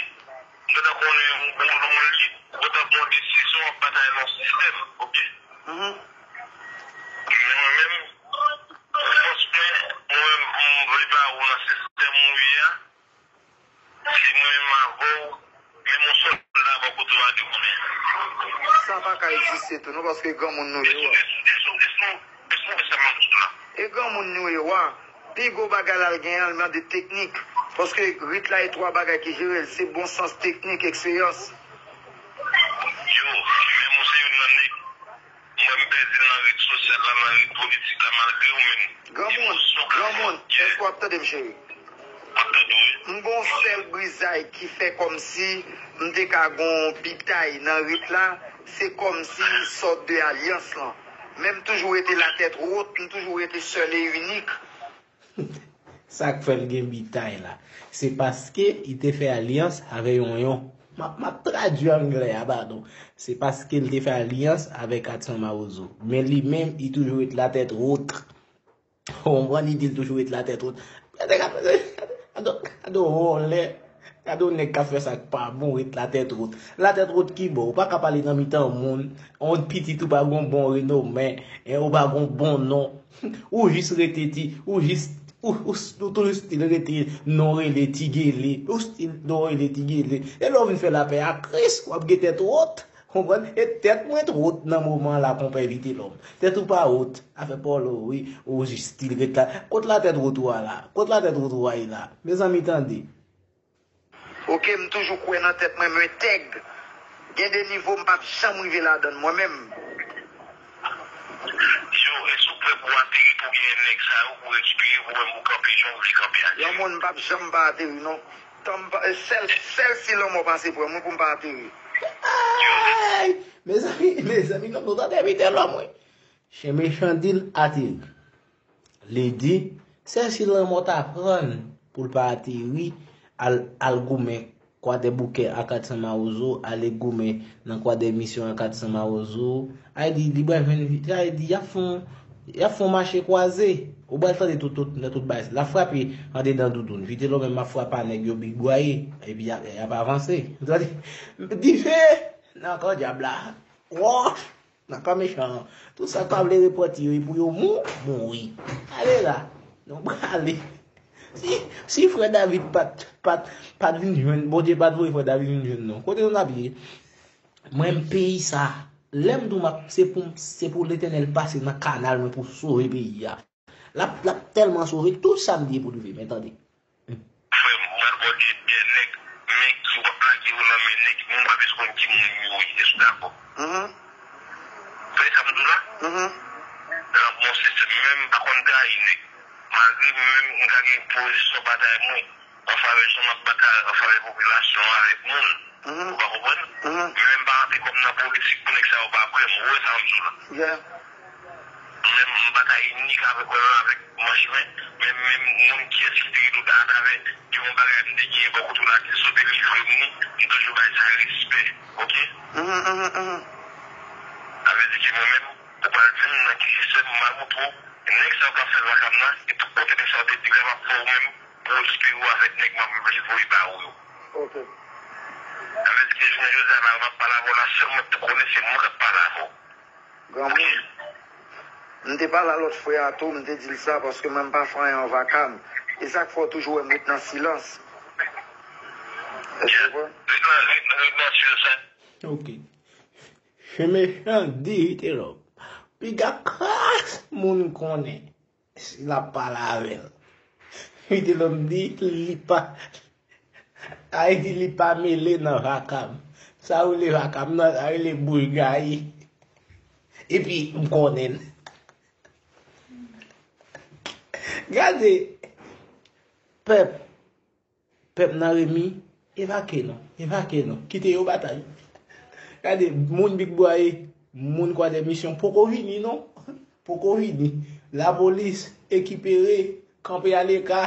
ou gentan konnen yon, yon, yon lit, ou gentan pran yon desizyon, w ap batay nan yon sistèm, oke? Men mwen menm, fòs mwen, mwen menm, m vle ba ou nan sistèm ou ye a, se mwen menm avè w, menm yon sòlda bò kote w a te konnen. Sa pa ka egziste tou non, paske granmoun nou ye, wa. E granmoun nou ye, wa. Pi gwo bagay la l genyen an, l mande teknik. Paske rit la e twa bagay ki jere l, se bon sans, teknik, eksperyans. Yo, men mwen se youn nan nèg, mwen m pèdi nan rit sosyal la, nan rit politik la, malgre ou menm. Granmoun, granmoun, èske w ap tande m, cheri? M ap tande w, wi. M gon sèl brizay ki fè kòmsi m te ka gon bitay nan rit la, se kòmsi m sòt de alyans lan. Men m toujou rete la tèt wot, m toujou rete sèl e inik. Sa k fè l gen bitay la, se paske li te fè alyans avè Yonyon. M ap, m ap tradui anglè a, padon. Se paske l te fè alyans avè Katsan Mawozo. Men li menm, li toujou ret latèt wot. Ou konprann? Li di l toujou ret latèt wot. Gade, gade, gade, gade yon vòlè. Gade yon nèg k ap fè sa k pa bon, ret latèt wot. Latèt wot ki bò? Ou pa ka pale nan mitan moun. Yon pitit ou pa gon bon renome, en, ou pa gon bon non. Ou jis rete ti, ou jis, ou, ou, ou toujou stil rete non rele Ti Gele. Ou stil non rele Ti Gele. E lè w vin fè lapè a Kris, w ap gen tèt wot. Konprann? E tèt mwen t wot nan moman an la, konpè Vitelòm. Tèt ou pa wot. Afè pa w la, wi. Ou jis stil ret la. Kot latèt wot ou a la? Kot latèt wot ou a ye la? Mezanmi, tande. Oke, m toujou kwè nan tèt mwen, m entèg. Gen de nivo m p ap janm rive ladan l mwen menm. Yo, èske w prè pou w ateri pou genyen nèg sa yo, pou w rekipere, pou w menm pou w kanpe jan w vle kanpe a? Yon moun m p ap janm pa ateri non. Tan m pa, sèl, sèl si lanmò pase pran mwen pou m pa ateri. Ay! Mezanmi, mezanmi, non, nou tande Vitelòm, wi. Chen mechan di l ateri. Li di, sèl si lanmò ta pran l pou l pa ateri, al, al goumen Kwadèboukè a Katsan Mawozo, ale goumen nan Kwadèmisyon a Katsan Mawozo. Ay di, li pral jwenn, sa vle di, y ap fè yon, y ap fè yon mache kwaze. Ou pral tande tout, tout, nan tout bagay. L ap frape andedan doudoun. Vitelòm menm ap frape a nèg yo big bwaye. Epi y ap, y ap avanse. Ou tande? Dife nan kò dyab la. Wòch! Nan kan mechan an. Tout sa k pa vle repanti yo, e pou yo mou, mouri. Ale la. Nou prale. Si, si frè David pa t, pa t, pa t vin jwenn, Bondye pa t voye frè David vin jwenn nou. Kote nou t ap ye? Mwen, m peyi sa. Lè m di w m ap, se pou, se pou Letènèl pase nan kanal mwen pou sove peyi a. L ap, l ap tèlman sove tout sa m di pou l rive. Men tande. Frè m, m pral ba w de, de nèg, men ki w ap lage yo nan men nèg, moun pa bezwen konn ki moun yo ye, èske w dakò? Frè, sa m di w la? Nan bon sistèm, men m pa konn trayi nèg. Malgre mwen menm, m ka gen pozisyon batay mwen an favè jan m ap batay an favè popilasyon an avèk moun. Ou pa konprann? Men m pa rantre kò m nan politik pou nèg sa yo pa kwè m. Ou wè sa m di w la? Men m batay nik avèk, avèk manch mwen, men menm moun kiyès ki te rete atravè yon bagay m te genyen bò kote w la ki sot delivre m ni, m toujou bay sa respè, oke? Sa vle di ke mwen menm, ou pral di m nan ki sistèm m al montre w, nèg sa yo k ap fè vaka m nan, e tout kote nèg sa yo te di l ap fè w menm, pou w espere w avèk nèg m ap vle voye ba ou yo. Sa vle di ke jounen jodi a la, m ap pale avè w la, sèl mwen k konnen se mwen k ap pale avè w. Granmoun, m te pale a lòt frè a tou, m te di l sa, paske mwen m pa fè anyen an vaka m. E sa k fè w toujou wè m ret nan silans. Èske w konprann? Ret nan, ret nan, ret nan silans. Oke. Chen mechan di te lòm. Piga kras moun konnen. l ap pale avè l. Vitelòm di li pa, Ayiti li pa mele nan vakab. Sa rele vakab nan, sa rele bouch gaye. Epi m konnen l. Gade, pèp, pèp nan remi, evake nou, evake nou, kite yo batay. Gade, moun Big Boy, moun Kwadèmisyon poko vini non, poko vini. Lapolis ekipere, kanpe aleka,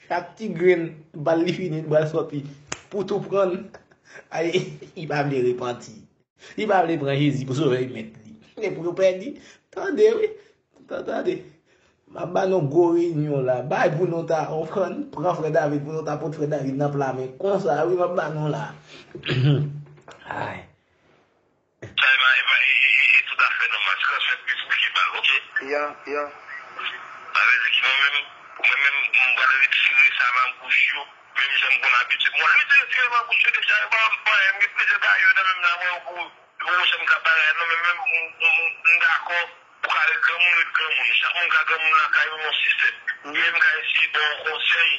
chak ti grenn bal li fini, li pral sòti pou tou pran. Ay, li pa vle repanti. Li pa vle pran Jezi pou sovè mèt li. Men pou yo pèdi, tande wi. Tande, tande. M ap ba nou gwo reyinyon la. Bay pou nou ta, w konprann, pran frè David pou nou ta pot frè David nan pla men. Konsa wi m ap ba nou la. Ay. Sa e pa, e pa, e, e, e, e toutafè nòmal. Transmèt li pou ki bal, oke? Ya, ya. Sa vle di ki mwen menm, mwen menm, m pral retire sa nan bouch yo, menm jan m konn abitye. Mwen abitye retire nan bouch yo deja, yo pa ban m anyen, m gen plizyè bagay yo nan menm nan mwen pou, pou pwochen m ka bagay, non, men menm, m, m, m, m dakò, ou ka ret granmoun, ret granmoun. Chak moun ka granmoun lakay yo nan sistèm. Menm ka eseye ba w konsèy,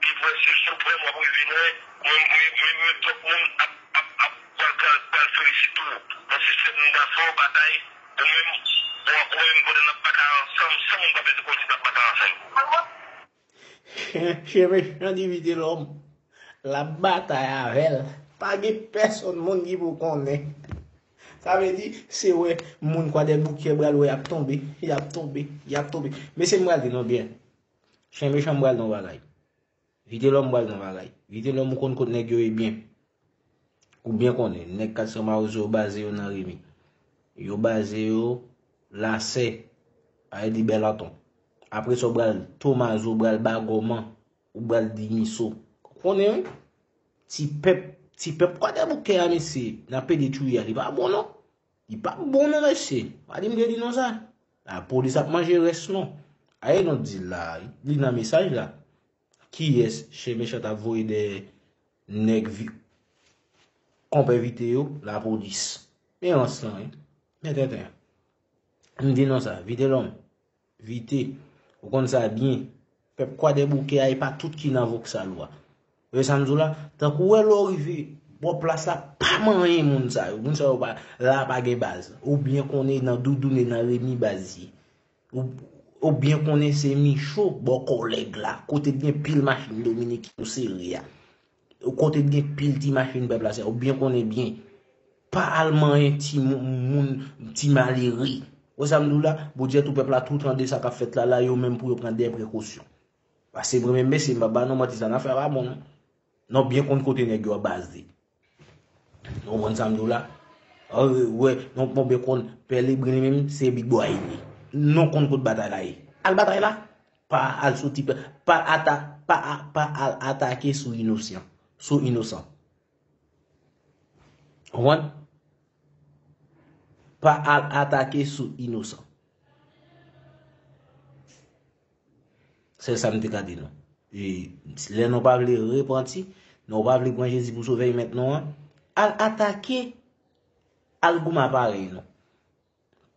li prèske siprèm, w ap rive lwen, mwen, mwen, mwen, mwen, twòp moun ap, ap, ap, pral, pral, pral felisite w. Nan sistèm, nou ta fè w batay, ou menm, ou, ou menm, pandan n ap batay ansanm, san moun pa bezwen konnen n ap batay ansanm. Chen mechan di Vitelòm, l ap batay avè l. Pa gen pèsonn moun ki pou konnen. Sa vle di, se wè moun Kwadèboukè pral wè y ap tonbe, y ap tonbe, y ap tonbe. Mesye m pral di nou byen. Chen mechan m pral di yon bagay. Vitelòm pral di yon bagay. Vitelòm ou konn kot nèg yo ye byen. Ou byen konnen, nèg Kat San Mawozo yo baze yo nan Remi. Yo baze yo Lasè, a di Bèlanton. Apre sa, ou pral Tomazo, ou pral Bagòman, ou pral Dimiso. Ou konnen, wi? Ti pèp, ti pèp Kwadèboukè a, mesye, nan pede tchouya, li pa bon, non. Li pa bon, non, mesye. Pa di m te di nou sa. Lapolis ap manje rès, non. Aye, non, di l la, li nan mesaj la. Kiyès Chen Mechan t ap voye dèyè nèg vi-, konpè Vite yo? Lapolis. Men rans lan, wi. Men tenten. M di nou sa, Vitelòm, Vite, ou konn sa byen. Pèp Kwadèboukè a, e pa tout ki nan Voksalwa. Ou wè sa m di w la? Tankou w wè lè w rive bò plas la, pa manyen moun sa yo. Moun sa yo pa, la pa gen baz. Ou byen konnen nan Doudoune, nan Remi baz ye. Ou, ou byen konnen se Micho, bò kòlèg la, kote t gen pil machin dominiken yo sere a. Kote t gen pil ti machin pèp la, se, ou byen konnen byen. Pa al manyen ti mou-, moun, ti malere. Ou wè sa m di w la? Bondye tou pèp la tou tande sa k ap fèt la, la, yo menm pou yo pran de prekosyon. Paske mwen menm, mesye, m pa ba nou manti, sa n ap fè a pa bon, non. Nou byen konn kote nèg yo ap baze. Nou konprann sa m di w la? An, wè, nou bon byen konn Pè Lebren li menm, se Big Boy li. Nou konn kot batay la ye. Al batay la. Pa al sou ti pè, pa ata-, pa a-, pa al atake sou inosan. Sou inosan. Konprann? Pa al atake sou inosan. Sèl sa m te ka di nou. E, lè nou pa vle repanti, nou pa vle pran Jezi pou sovè e mèt nou an, al atake, al goumen aparèy nou.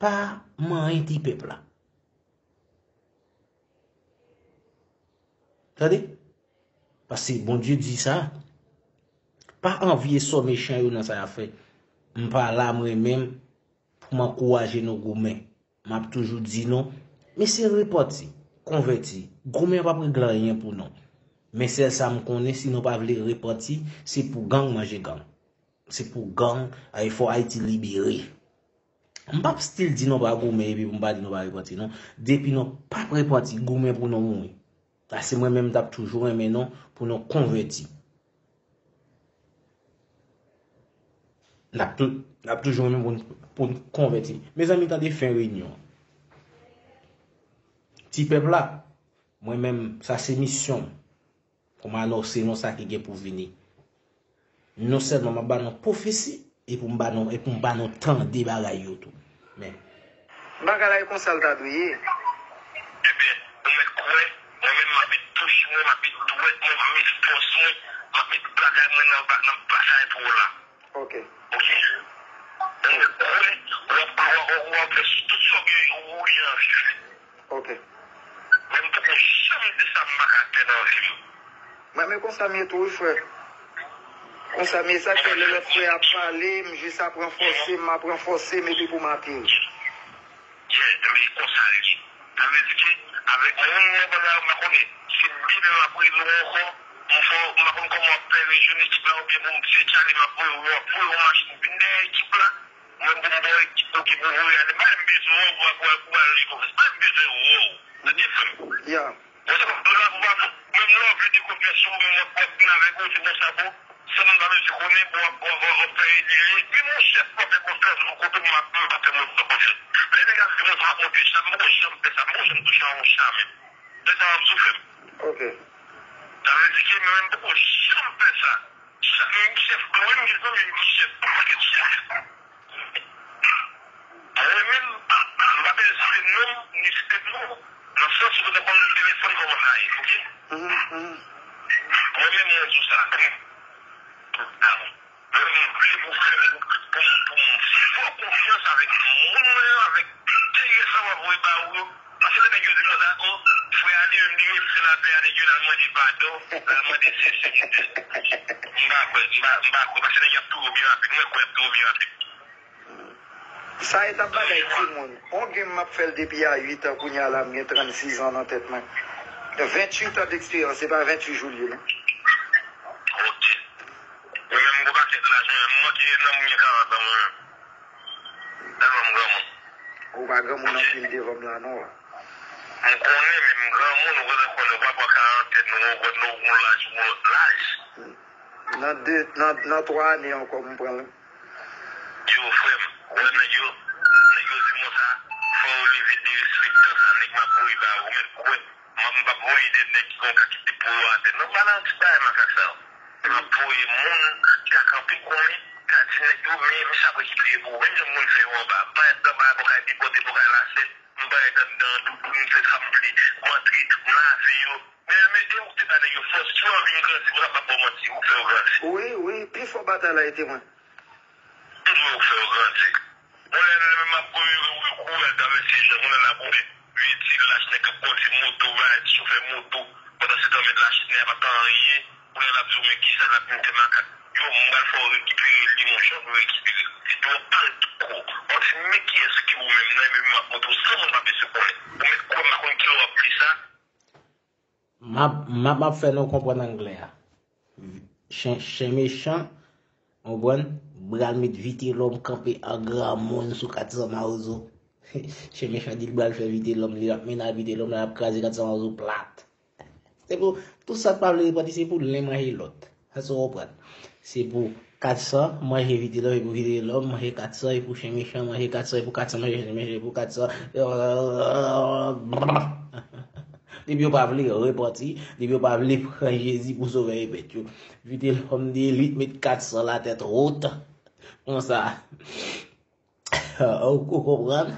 Pa manyen ti pèp la. Tande? Paske Bondye di sa, pa anvye sò mechan yo nan sa y ap fè. M pa la mwen menm pou m ankouraje nou goumen. M ap toujou di nou, mesye, repanti, konvèti. Goumen an p ap regle anyen pou nou. Men sèl sa m konnen, si nou pa vle repanti, se pou gang manje gang. Se pou gang, ay, fò Ayiti libere. M p ap still di nou pa goumen epi pou m pa di nou pa repanti, non. Depi nou p ap repanti, goumen pou nou mouri. Paske mwen menm, m t ap toujou renmen nou pou nou konvèti. N ap tou-, n ap toujou renmen pou n, pou n konvèti. Mezanmi, tande fen reyinyon an. Ti pèp la, mwen menm, sa se misyon m. Pou m anonse nou sa ki gen pou vini. Non sèlman m ap ba nou pwofesi, e pou m ba nou, e pou m ba nou tande bagay yo tou. Men. Bagay la e konsa l ta dwe ye. Ebyen, ou mèt kwè, mwen menm m ap met touch mwen, m ap met dwèt mwen, m ap met fòs mwen, m ap met bagay mwen nan ba-, nan batay pou w la. Ok. Ok? Ou mèt kwè, w ap, w ap, w ap fè tout sa w gen, ou, ou gen anvi fè. Ok. M poko janm di sa m pa ka fè nan vi m. Mwen, men konsa m ye tou, wi, frè. Konsa m ye, sa k fè lè lòt frè ap pale, m jis ap ranfòse m, m ap ranfòse m, epi pou m ateri. Yeah, men konsa l ye. Sa vle di ke avèk moun mwen, bagay yo, m pa konnen. Se demen m ap rele w ankò, m fè w, m pa konn kòman w ap fè rejwenn ekip la, oubyen pou m se tchale m ap voye w, w ap voye yon machin vin dèyè ekip la. Mwen, pou m ba w ekip ou ki pou voye ale, pa m bezwen w pou, pou, pou al jwe konfyans. Pa m bezwen w, tande, frè m. Ya. Mwen, se pa pou la, pou pa pou, menm lè w vle de konfyans ou, menm w ap, w ap vin avèk ou, se konsa pou, san moun pa bezwen konnen, pou w ap, w ap, w ap fè li. Menm yon chèf pa fè konfyans, ou kote m ap, m pa fè moun nan konfyans. Lè nèg ap di mwen sa, m ap monte cha, m poko janm fè sa, m poko janm touche a yon cha menm. Lè sa, w ap soufle m. Ok. Sa vle di ke mwen, m poko janm fè sa. Chèf, menm chèf, mwen, m gen zanmi m ki chèf, yon pakèt chèf. Mwen menm, m pa bezwen site non, ni site non, nan sans ou te konn desann kòman sa ye, ok? Mhm, mhm. Mwen menm, mwen di w sa. Mwen menm, m vle pou frè m, pou m, pou m fè w konfyans avèk moun mwen yo, avèk tè yo sa w ap voye ba ou yo. Paske lè nèg yo di konsa, o, frè a li menm, li mete lapè a nèg yo, l al mande padon, l al mande sesi, mande. M pa kwè, m pa, m pa kwè, paske nèg y ap toure w byen rapid, mwen kwè y ap toure w byen rapid. Sa e t ap bagay timoun. On game m ap fè l depi a uit an, kounye a la m gen trannsis an nan tèt mwen. Venntuit an deksperyans, se pa venntuit jou l ye non. Ok. Mwen menm m gon pakèt laj, mwen menm m manke nan moun gen karant an mwen menm. Tèlman m granmoun. Ou pa granmoun anpil devan m la non. M konnen, men m granmoun, ou gentan konnen, ou pa pran karantèn, ou konprann, ou gon laj, ou gon lòt laj. Nan de, nan, nan twa ane ankò, m pran l. Yo, frè m, ou wè nèg yo, nèg yo di m konsa, fò w leve derespektan sa, nèg m ap voye ba ou, mèt kwè, m ap, m p ap voye de nèg ki gon ka kite pou yo atè. Non, pa nan ti bagay makak sa yo. M ap voye moun ki a kanpe konnen, ka di nèg yo, men misye ap rekipere pou ou. Menm jan moun fè yo anba, m parèt anba, bò kay depòte, bò kay lase, m parèt anndan, doudoun, m fè sa m vle, m antre, m lave yo. Men, men, e ou te ba nèg yo fòs, ki anvi m grandi, pou sa m pa ba w manti, ou fè yo grandi. Wi, wi, pi fò batay la e te mwen. M dwe ou fè yo grandi. Mwen lè, lè m ap kouri, kouri, kouri al travèse jan, mwen la pou vye ti lach nèg k ap kondui moto, bay ti chofè moto, pandan se tan mèt lach nèg a pa t anyen, kounye a l ap di w men kisa l ap vin fè makak. Yo, m pral fè w rekipere li, monchè, ou rekipere li. Yo, al twò. Mwen di, men kiyès ki ou menm nan, men m ap montre w san moun pa bezwen konnen. Ou mèt kwè m pa konn kilè w ap di sa. M ap, m ap, m ap fè nou konprann anglè a. Chen, chen mechan, ou konprann? Pral met Vitelhomme kanpe an granmoun sou Kat San Mawozo. Chen mechan di l pral fè Vitelhomme, li ap mennen Vitelhomme la, l ap kraze Kat San Mawozo plat. Se pou tout sa k pa vle repanti, se pou len manje lòt. Èske w konprann? Se pou Kat San manje Vitelhomme, e pou Vitelhomme manje Kat San, e pou chen mechan manje Kat San, e pou Kat San manje chen mechan, e pou Kat San. Depi yo pa vle repanti, depi yo pa vle pran Jezi pou sovè e mèt yo, Vitelhomme di elit met Kat San latèt wot. Konsa. Ou, ou konprann?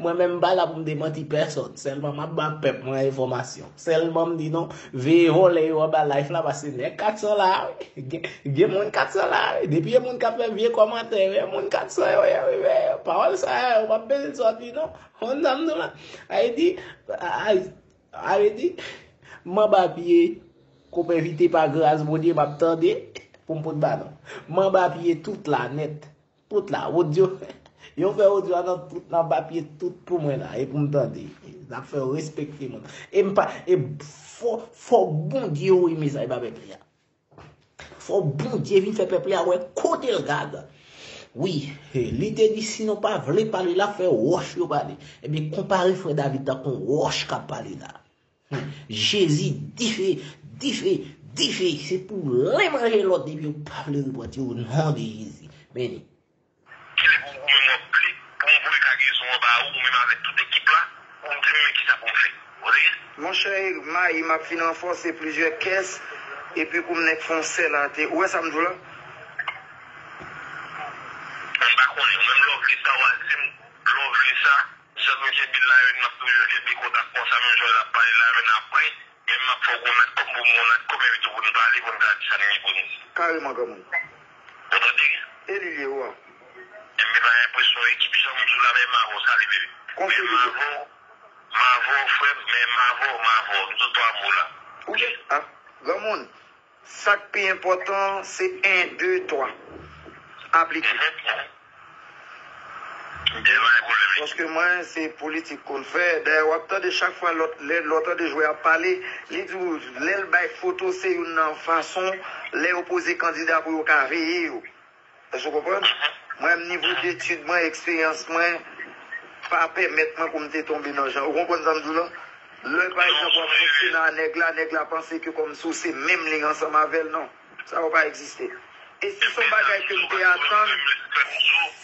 Mwen menm m pa la pou m demanti pèsòn. Sèlman m ap ba pèp mwen enfòmasyon. Sèlman m di nou, veye vòlè yo anba live la, paske nèg Kat San la, wi. Gen, gen moun Kat San la, wi. Depi e moun k ap fè vye kòmantè yo, e moun Kat San yo ye, wi, men pawòl sa yo, yo p ap bezwen sòti, non. Konn sa m di w la? Ayiti, ay, Ayiti, m anba pye, konpè Vite pa gras Bondye, m ap tande, pou m pot ba nou. M anba pye tout la nèt. Tout la, odyo. Yo fè odyo a nan tout, nan papye tout pou mwen la, e pou m tande. N ap fè yo respekte moun. E m pa, e fò, fò Bondye voye mesaj ba pèp li a. Fò Bondye vin fè pèp li a wè kote l gad. Wi, li te di, si nou pa vle pale la, fè wòch yo pale. Ebyen, konpare frè David tankou wòch k ap pale la. Jezi, dife, dife, dife, se pou len manje lòt depi yo pa vle repanti o non de Jezi. Beni. Kilè pou ou menm w ap vle pou m voye kagezon an ba ou, ou menm avèk tout ekip la, pou m di m men kisa pou m fè. Ou tande? Monchè, mayi m ap fin ranfòse plizyè kès, epi pou m nèk fè yon sèl atè. Ou wè sa m di w la? M pa konnen, ou menm lè w vle sa, w a di m, lè w vle sa. Jan nou kenbe l la yo, n ap toujou kenbe kontak konsa, menm jan l ap pale la, men apre, men m ap fè w gon natcom pou m gon natcom, envite w pou n pale, pou n ka di sa n gen pou n di. Kareman, granmoun. Ou tande? E li ye, wa. Enben, pa gen presyon, ekip, jan m di w la, menm avè w, sa li vle. Konfime. Menm avè w, M avè w, frè m, men m avè w, m avè w. M sou twa mo la. Ou gen, ah, granmoun, sa k pi enpòtan, se en, de, twa. Aplike. Mhm. Byen, pa gen pwoblèm. Paske mwen, se politik konn fè. Dayè, w ap tande chak fwa lòt, lè, lè w tande jwè ap pale, li di w, lè l bay foto, se youn nan fason, lè yo poze kandida pou yo ka veye yo. Èske w konprann? Mwen menm, nivo detid mwen, eksperyans mwen, pa pèmèt mwen pou m te tonbe nan jan. Ou konprann sa m di w la? Lè, pa egzanp, w ap fonksyone a nèg la, nèg la panse ke kòmsi w se menm liy ansanm avè l, non. Sa yo pa egziste. E si se yon bagay ke m te atann,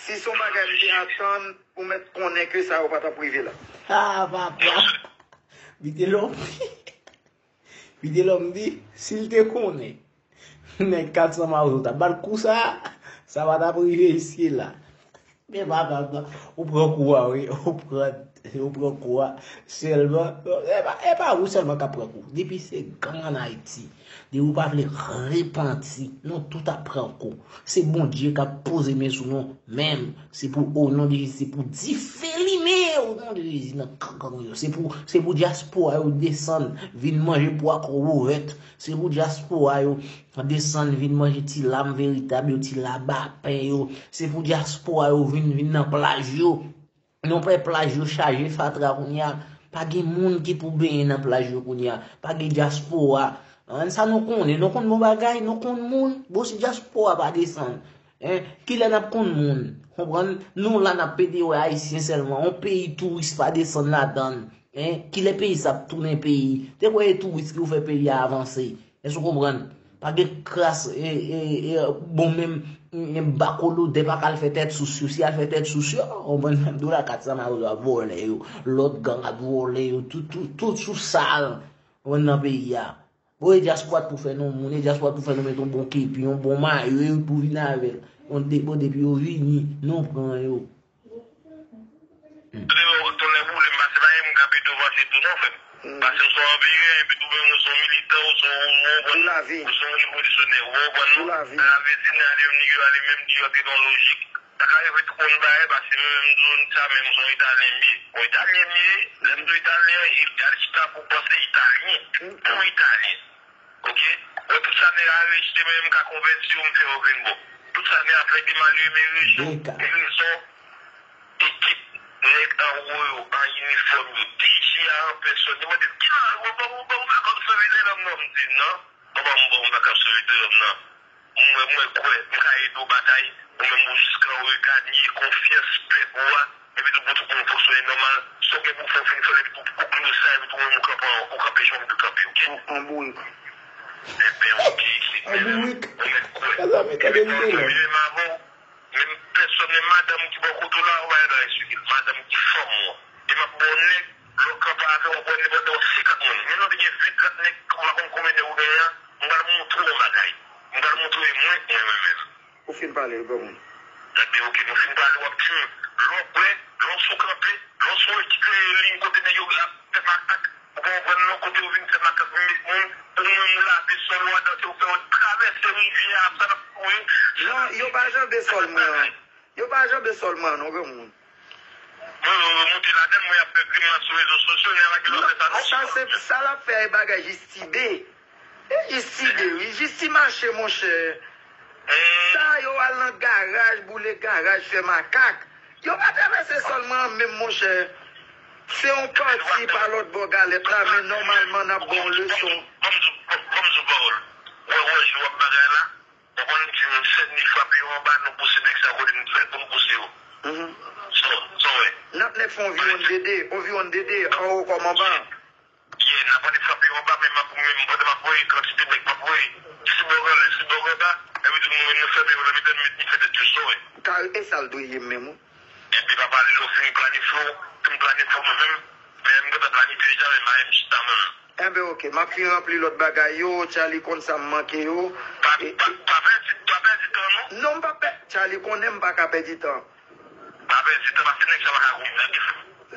si se yon bagay m te atann, ou mèt konnen ke sa yo pa t ap rive la. Ah, papa. Vitelòm. Vitelòm di, si l te konnen nèg kat san mawozo t ap ba l kou sa, sa pa t ap rive isit la. Men papa, ou pran kou a, wi. Ou pran, ou pran kou a. Sèlman, e pa, e pa ou sèlman k ap pran kou. Depi se gang ann Ayiti, depi ou pa vle repanti, nou tout ap pran kou. Se Bondye k ap poze men sou nou menm. Se pou, o non de Jezi, se pou dife limen, o non de Jezi, nan gang yo. Se pou, se pou dyaspora yo desann, vin manje pwa kòwòvèt. Se pou dyaspora yo desann, vin manje ti lam veritab yo, ti labapen yo. Se pou dyaspora yo vin, vin nan plaj yo. Nou wè plaj yo chaje fatra kounye a. Pa gen moun ki pou benyen nan plaj yo kounye a. Pa gen dyaspora. An, sa nou konnen. Nou konn bon bagay, nou konn moun. Bon, si dyaspora pa desann, en, kilè n ap konn moun? Konprann? Nou la n ap pede wè ayisyen sèlman. Yon peyi touris pa desann ladan l. En, kilè peyi sa ap tounen peyi? Te kwè e touris ki pou fè peyi a avanse. Èske w konprann? Pa gen kras, e, e, e, bon, menm, e, bakolodè pa ka al fè tèt sous yo. Si al fè tèt sous yo, w konprann, menm do la kat san mawozo ap vòlè yo. Lòt gang ap vòlè yo. Tout, tout, tout sou sal. W konprann, nan peyi a. Bon, e dyaspora t pou fè nou moun, e dyaspora t pou fè nou met yon bon kepi, yon bon mayo, e yo t pou vin avè l. Bon, de, bon, depi yo vini, nou pran yo. Tonnè boule m, pase pa gen moun k ap ede w vanse tou non, frè m. Pase w se yon anperyè, epi tou menm ou se yon militan, ou se yon, ou, ou, ou se yon revolisyonè, ou konprann non? Nan lavi, si n ale, m nèg yo ale menm di yo antre nan lojik. Sa ka rive tout moun bare, pase mwen menm m di w sa, men m se yon Italyen m ye. Yon Italyen m ye, lè m di w Italyen, al chita pou panse Italyen. Bon Italyen. Oke? Mwen, tout sa nèg a rejte, mwen menm m ka konvèti yo, m fè yo vin bon. Tout sa nèg a fè de malere, men rezon, men rezon, ekip nèg anwo yo, an inifòm yo, D J a an pèsòn, yo mande m, "Ki la, ou ban m, ou ban m vakans sou Vitelòm non?" M di, "Non, ou ban m, ban m vakans sou Vitelòm non." Mwen, mwen kwè, m ka ede w batay, ou menm ou jiskan ou reganye konfyans pèp ou a, epi tou pou tout moun fonksyone nòmal, sa w gen pou fè w fin fè l, epi tou bouke sa, epi tou menm ou kanpe, ou kanpe jan w dwe kanpe, oke? An, an bourik. Ebyen, oke, se mwen menm, mwen kwè. Ebyen, m avè w, menm pèsòn, menm madanm ki bò kote w la, ou pa gen dwa eksplike l. Madanm ki fanm ou an. E m ap ba w nèg, lè w kanpe avè w, w ap wè nenpòt lè w senkant moun. Men lè w te gen ven, trant nèg, ou pa konn konbyen nèg ou genyen an, m pral montre w yon bagay. M pral montre w mwen, mwen, mwen menm. Ou fin pale, granmoun. Ebyen, oke, nou fin pale, w ap di m, lè w prè, lè w sou kanpe, lè w sou ekip, liy kote nèg yo ap fè makak, ou pa konprann non, kote yo vin fè makak, vin met moun, ou menm ou lave sòl ou a, dan se ou fè yo travèse rivyè a, sa n ap kouri. Non, yo pa janbe sòl mwen an. Yo pa janbe sòl mwen an non, granmoun. Mwen, yo, yo moute ladann, mwen, y ap fè grimas sou rezo sosyo, nèg la ki lòt fè sa non. Sa se, sa l ap fè a, e bagay jis tibe. E jis tibe, wi, jis ti mache, monchè. Sa yo al nan garaj, boule garaj, fè makak. Yo pa travèse sòl mwen an menm, monchè. Se yon pati pa lòt bò galèt la, men nòmalman n ap ba w leson. Ban m di w, ban m di w pawòl. Wè, wè, jan w ap bagay la. Ou konn di m, sèn li frape yo anba, nou pouse nèg sa kote n fè pou n pouse yo. Mhm. So, so, wè. N ap nèk fè yon viwonn dede, yon viwonn dede, anwo kòm anba. Yeah, n ap annik frape yo anba, men m ap, men m pandan m ap voye kantite nèg m ap voye. Si bò anlè, si bò anba, epi tou nou, nou fèmen yo nan mitan, nou met, nou fè tèt yo so, wè. Kare, e sa l dwe ye menm, wi. Epi papa, lè w fin planifye w, fin planifye w mwen menm, men m gentan planifye deja, men m pa menm chita menm. Enben, oke, m ap fin ranpli lòt bagay yo, Charly konn sa m manke yo. Pa, pa, pa pèdi, pa pèdi tan, non. Non, m p ap pè-, Charly konnen m pa ka pèdi tan. Pa pèdi tan, paske nèg sa pa ka goumen, nèg.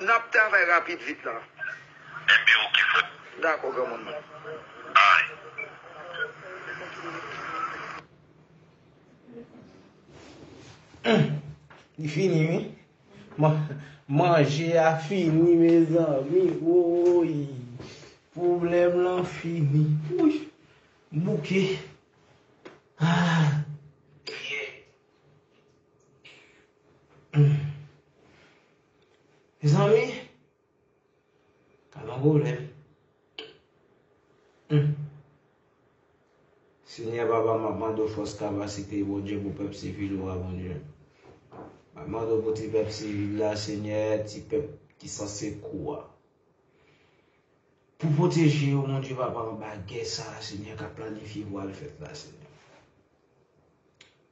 N ap travay rapid vit la. Enben, oke, frè. Dakò, granmoun mwen. Ay. Li fini, wi. Mwen, Manje a fini, mezanmi. Woy. Pwoblèm lan fini. Woy. M bouke. Ah. Mezanmi, pa gen pwoblèm. Hmm. Senyè Papa, m ap mande w fòs, kapasite, Bondye, pou pèp sivil ou a, Bondye. M ap mande w pou ti pèp sivil la, Senyè, ti pèp ki sanse kou a. Pou pwoteje yo, Bondye Papa, anba gè sa a, Senyè, k ap planifye pou al fèt la, Senyè.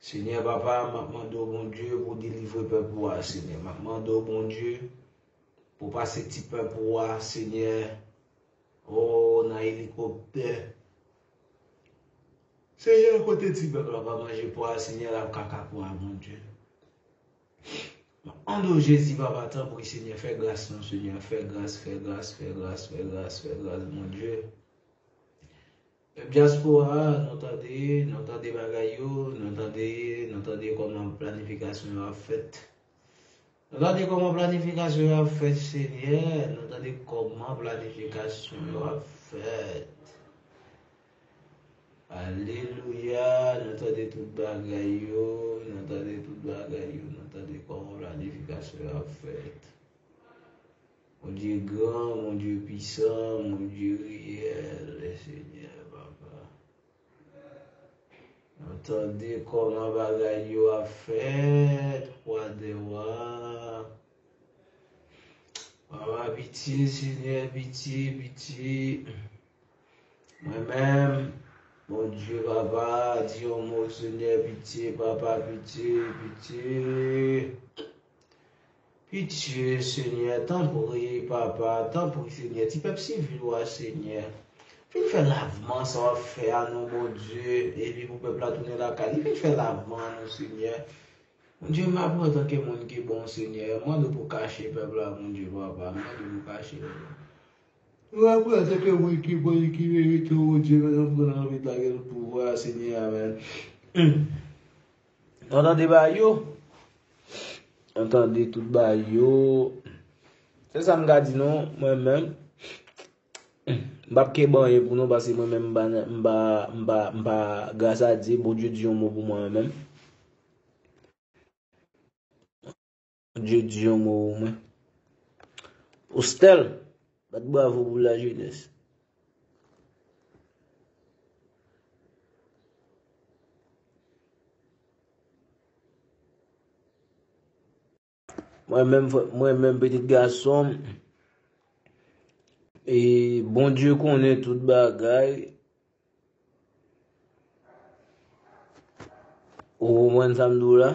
Senyè Papa, m ap mande w, Bondye, pou w delivre pèp ou a, Senyè. M ap mande w, Bondye, pou w pase ti pèp ou a, Senyè, o, nan elikoptè. Senyè, kote ti pèp la pa manje pwa, Senyè, l ap kaka pwa, Bondye. An non Jezi, Papa, tanpri, Senyè, fè gras non, Senyè, fè gras, fè gras, fè gras, fè gras, fè gras, Bondye. Pèp dyaspora, nou tande, nou tande bagay yo, nou tande, nou tande kòman planifikasyon yo ap fèt. Nou tande kòman planifikasyon yo ap fèt, Senyè. Nou tande kòman planifikasyon yo ap fèt. Alelouya, nou tande tout bagay yo, nou tande tout bagay yo, nou tande kòman planifikasyon yo ap fèt. Bondye gran, Bondye pwisan, Bondye reyèl, Senyè, Papa. Nou tande kòman bagay yo ap fèt, Wa dè wa. Papa, pitye, Senyè, pitye, pitye. Mwen menm, Bondye, Papa, di yon mo, Senyè, pitye, Papa, pitye, pitye. Pitye, Senyè, tanpri, Papa, tanpri, Senyè. Ti pèp sivil ou a, Senyè. Vin fè lavman sa w ap fè a non, Bondye. Epi pou pèp la tounen lakay li, vin fè lavman non, Senyè. Bondye, m ap antanke moun ki bon, Senyè. M mande w pou w kache pèp la, Bondye, Papa. M mande w pou w kache pèp la. M ap antanke moun ki bon e ki merite w, Bondye, men nou pran nan men ta gen tout pouvwa, Senyè, amèn. Hmm. Nou tande ba yo. Nou tande tout ba yo. Se sa m ka di nou, mwen menm. M p ap kenbe anyen pou nou, paske mwen menm, m pa, m pa, m pa, m pa, gras a Dye, Bondye di yon mo pou mwen menm. Bondye di yon mo pou mwen. Pou Stèl, bat bravo pou lajenès. Mwen menm, frè, mwen menm, pitit gason m, e Bondye konnen tout bagay. Ou konprann sa m di w la?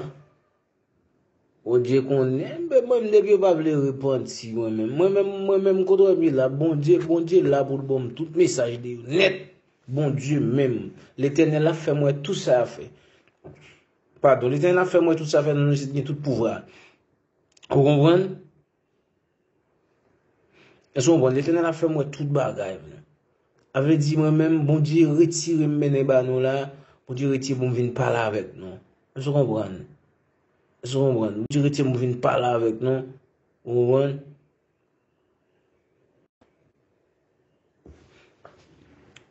Bondye konnen, men mwen menm, depi yo pa vle repanti, mwen menm. Mwen menm, mwen menm, kote w wè m ye la, Bondye, Bondye la pou l ban m tout mesaj li yo nèt. Bondye menm. Letènèl ap fè m wè tout sa a fè. Padon, Letènèl ap fè m wè tout sa a fè, nan nou gen tout pouvwa. Ou konprann? Èske w konprann? Letènèl ap fè m wè tout bagay, frè. A vle di, mwen menm, Bondye retire m mennen ba nou la, Bondye retire pou m vin pale avèk nou. Èske w konprann? Èske w konprann? Bondye retire m pou vin pale avèk nou. Ou konprann?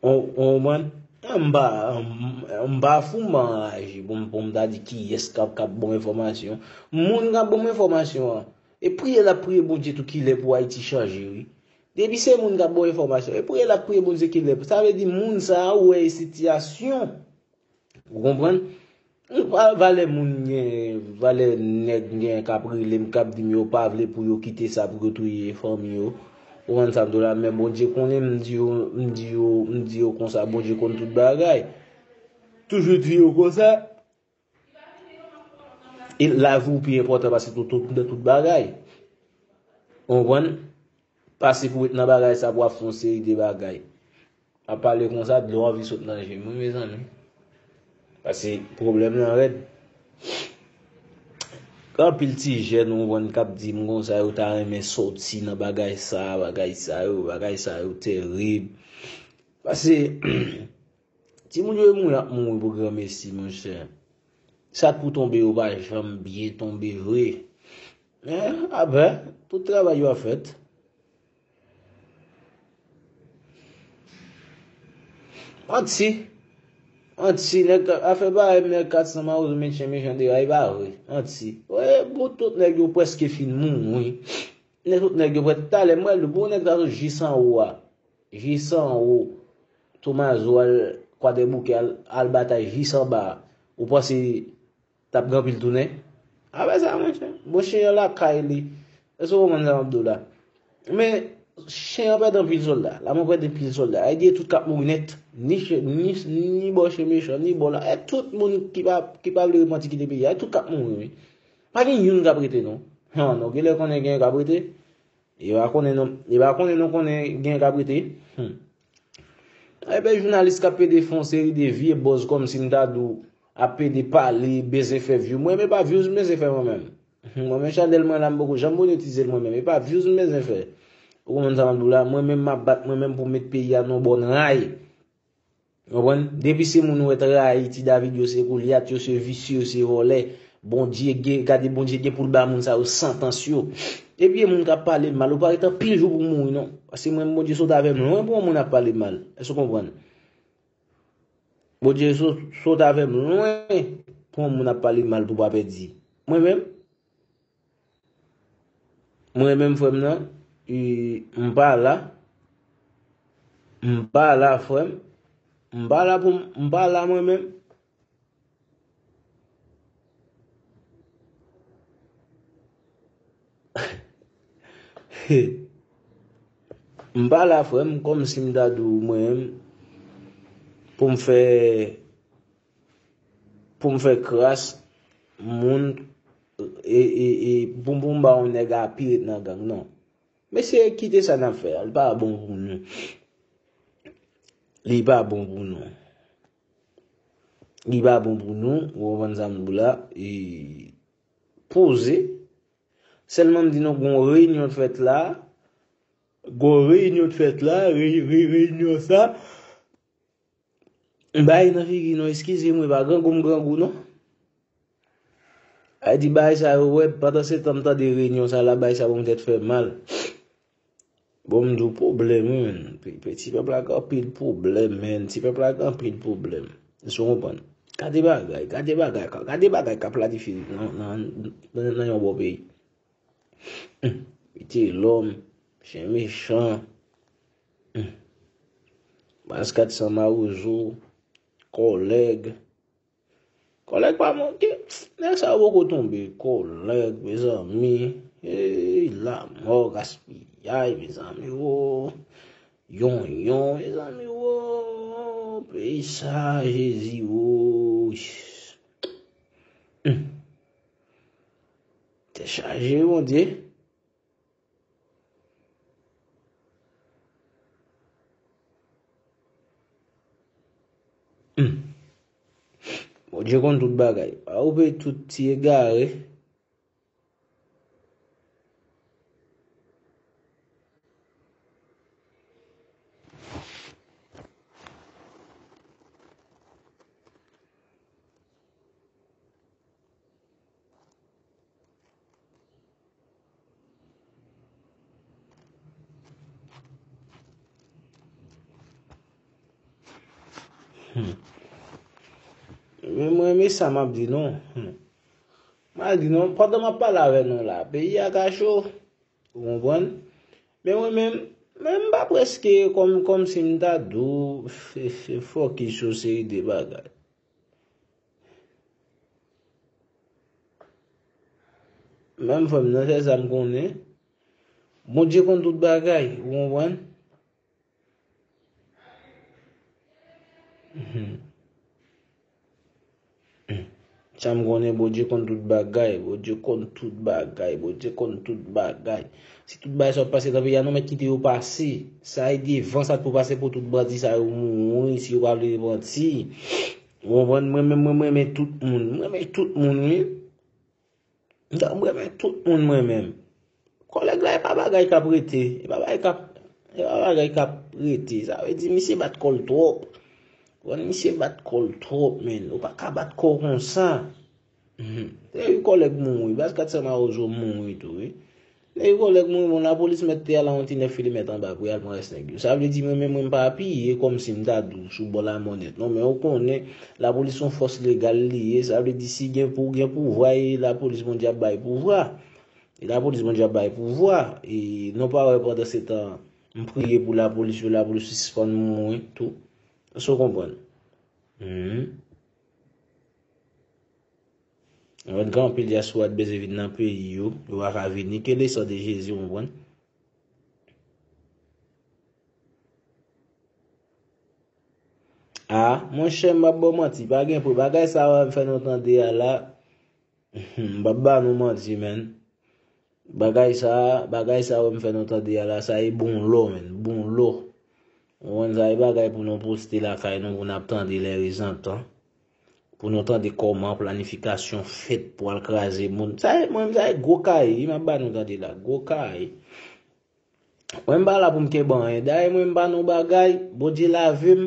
Ou, ou konprann? M pa, m, m pa fou, m pa anraje pou m, pou m ta di kiyès k ap, k ap ban m enfòmasyon. Moun k ap ban m enfòmasyon an, e priye l ap priye Bondye tou kilè pou Ayiti chanje, wi. Depi se moun k ap ba w enfòmasyon, e priye l ap priye Bondye kilè. Sa vle di moun sa a wè e sitiyasyon. Ou konprann? M pa valè moun gen, valè nèg gen k ap rele m, k ap di m yo pa vle pou yo kite sa pou yo touye fanmi yo. Ou konprann sa m di w la, men Bondye konnen m di yo, m di yo, m di yo konsa, Bondye konn tout bagay. Toujou di yo konsa. E lavi w pi enpòtan pase tout, tout, tout bagay. Ou konprann? Pase pou w ret nan bagay sa pou w ap fè yon seri de bagay. Ap pale konsa, dlo anvi sot nan je m, wi, mezanmi. Pase pwoblèm nan rèd. Gen anpil ti jèn, ou konprann, k ap di m konsa, yo ta renmen sòti nan bagay sa, bagay sa yo, bagay sa yo terib. Pase, timoun yo mouri ap mouri pou granmesi, monchè. Sa k pou tonbe yo pa janm byen tonbe vre. Men, apre, tout travay yo ap fèt. Manti. Manti, nèg, afè parèy nèg kat san mawozo met chen mechan deyò a, e pa vre. Manti. Wè, bon, tout nèg yo prèske fin mouri. Nèg, tout nèg yo prè talè, m wè l, bon, nèg sa sot jis anwo a. Jis anwo. Tomazo al Kwadèboukè, al, al batay jis anba a. Ou panse t ap gen anpil tounen? Apre sa, monchè, bon, chen an lakay li. Èske w konprann sa m ap di w la? Men, chen an pèdi anpil sòlda. Lanmò pèdi anpil sòlda. Ayiti tout k ap mouri nèt. Ni chen, ni, ni bò chen mechan, ni bò la. E tout moun ki pa, ki pa vle repanti kite peyi a. E tout k ap mouri, wi. Pa gen youn k ap rete, non. Non, non, genlè konnen gen k ap rete. E pa konnen, non. E pa konnen, non, konnen gen k ap rete. Hmm. Ebyen, jounalis k ap pede fè yon seri de vye buzz kòmsi m ta di w ap pede pale, bezwen fè views. Mwen menm, e pa views m bezwen fè mwen menm. Mwen menm, chanèl mwen la, m poko janm monetize l mwen menm. E pa views m bezwen fè. Ou konprann sa m ap di w la? Mwen menm, m ap bat mwen menm pou m met peyi a nan yon bòn ray. Ou konprann? Depi se moun ou wè t rayi, ti David yo, se Golyat yo, se visye yo, se vòlè. Bondye gen, gade Bondye gen pou l ba moun sa yo santans yo. Epi e moun k ap pale m mal, ou pa ret anpil jou pou mouri non. Paske mwen, Bondye sot avè m lwen pou yon moun ap pale m mal. Èske w konprann? Bondye so-, sot avè m lwen pou yon moun ap pale m mal pou pa pèdi. Mwen menm, mwen menm, frè m nan, e, m pa la. M pa la, frè m. M pa la pou m, m pa la mwen menm. M pa la, frè m, kòmsi m ta di w mwen menm, pou m fè, pou m fè kras moun, e, e, e, pou, pou m ba yon nèg api ret nan gang, non. Mesye, kite sa n ap fè a, li pa bon pou nou. Li pa bon pou nou. Li pa bon pou nou, ou konprann sa m di w la, e poze. Sèlman m di nou, gon reyinyon t fèt la, gon reyinyon t fèt la, re-, re-, reyinyon sa, m bay nan figi nou, eskize mwen, pa grangou m grangou non. Ay di bagay sa yo, wè, pandan se tan m tande reyinyon sa la, bagay sa bon tèt fè mal. Bon, m di w pwoblèm, wi, men. Pe-, pe-, ti pèp la gen anpil pwoblèm, men. Ti pèp la gen anpil pwoblèm. Èske w konprann? Gade bagay, gade bagay, gade bagay k ap planifye nan, nan, nan, nan yon bò peyi. Hum, Vitelòm, chen mechan. Hum. Baz kat san mawozo, kòlèg. Kòlèg pa manke. Nèg sa yo poko tonbe. Kòlèg, mezanmi. Ey, lanmò, gaspiyay, mezanmi, wo. Yonyon, mezanmi, wo. Peyi sa, Jezi, wo. Hum. Tèt chaje, Bondye. Hmm. Bondye konn tout bagay. Pa koupe tout ti egare. Hmm. Men mwen renmen sa m ap di nou. Hmm. M ap di nou, pandan m ap pale avè nou la, peyi a ka cho. Ou konprann? Men mwen menm, men m pa prèske kòm, kòmsi m ta di w, se, se fokis sou seri de bagay. Menm frè m nan, sèl sa m konnen. Bondye konn tout bagay, ou konprann? Mhm. Sa m konnen, Bondye konn tout bagay, Bondye konn tout bagay, Bondye konn tout bagay. Si tout bagay sa ap pase nan peyi a, nou mèt kite yo pase. Sa e devan sa t pou pase pou tout bandi sa yo mouri, si yo pa vle repanti. Ou konprann? Mwen menm, mwen, mwen renmen tout moun. Mwen renmen tout moun, wi. Donk, mwen renmen tout moun mwen menm. Kòlèg la, e pa bagay k ap rete. E pa bagay k ap, e pa bagay k ap rete. Sa vle di, misye bat kò l twòp. Ou konprann, misye bat kò l twòp, men. Ou pa ka bat kò w konsa. Te wi kòlèg mouri, baz kat san Mawozo mouri tou, wi. Te wi kòlèg mouri, bon, lapolis mèt te al a yon ti nèf milimèt anba pou y al pran rès nèg yo. Sa vle di, mwen menm, mwen m pa piye kòmsi m ta di w sou bò lamò nèt. Non, men ou konnen, lapolis se yon fòs legal li ye. Sa vle di, si gen pou, gen pouvwa, e lapolis Bondye ap bay pouvwa. E lapolis Bondye ap bay pouvwa. E nou pa wè pandan se tan, m priye pou lapolis yo, lapolis yo sispann mouri tou. Èske w konprann? Mhm. Mwen gen anpil dyaspora t bezwen vin nan peyi yo, yo pa ka vini. Ke le san de Jezi, w konprann? A, monchè, m p ap ba w manti, pa gen pou bagay sa a w ap fè nou tande a la. M p ap ba nou manti, menn. Bagay sa, bagay sa w m fè nou tande a la, sa e bon lò, menn, bon lò. Ou konprann, sa e bagay pou nou poste lakay nou, pou n ap tande lè rezantan. Pou nou tande kòman planifikasyon fèt pou al kraze moun. Sa e, mwen, sa e gwo kay, m ap ba nou tande la, gwo kay. Mwen, m pa la pou m kenbe anyen. Dayè, mwen, m pa nan bagay, Bondye lave m.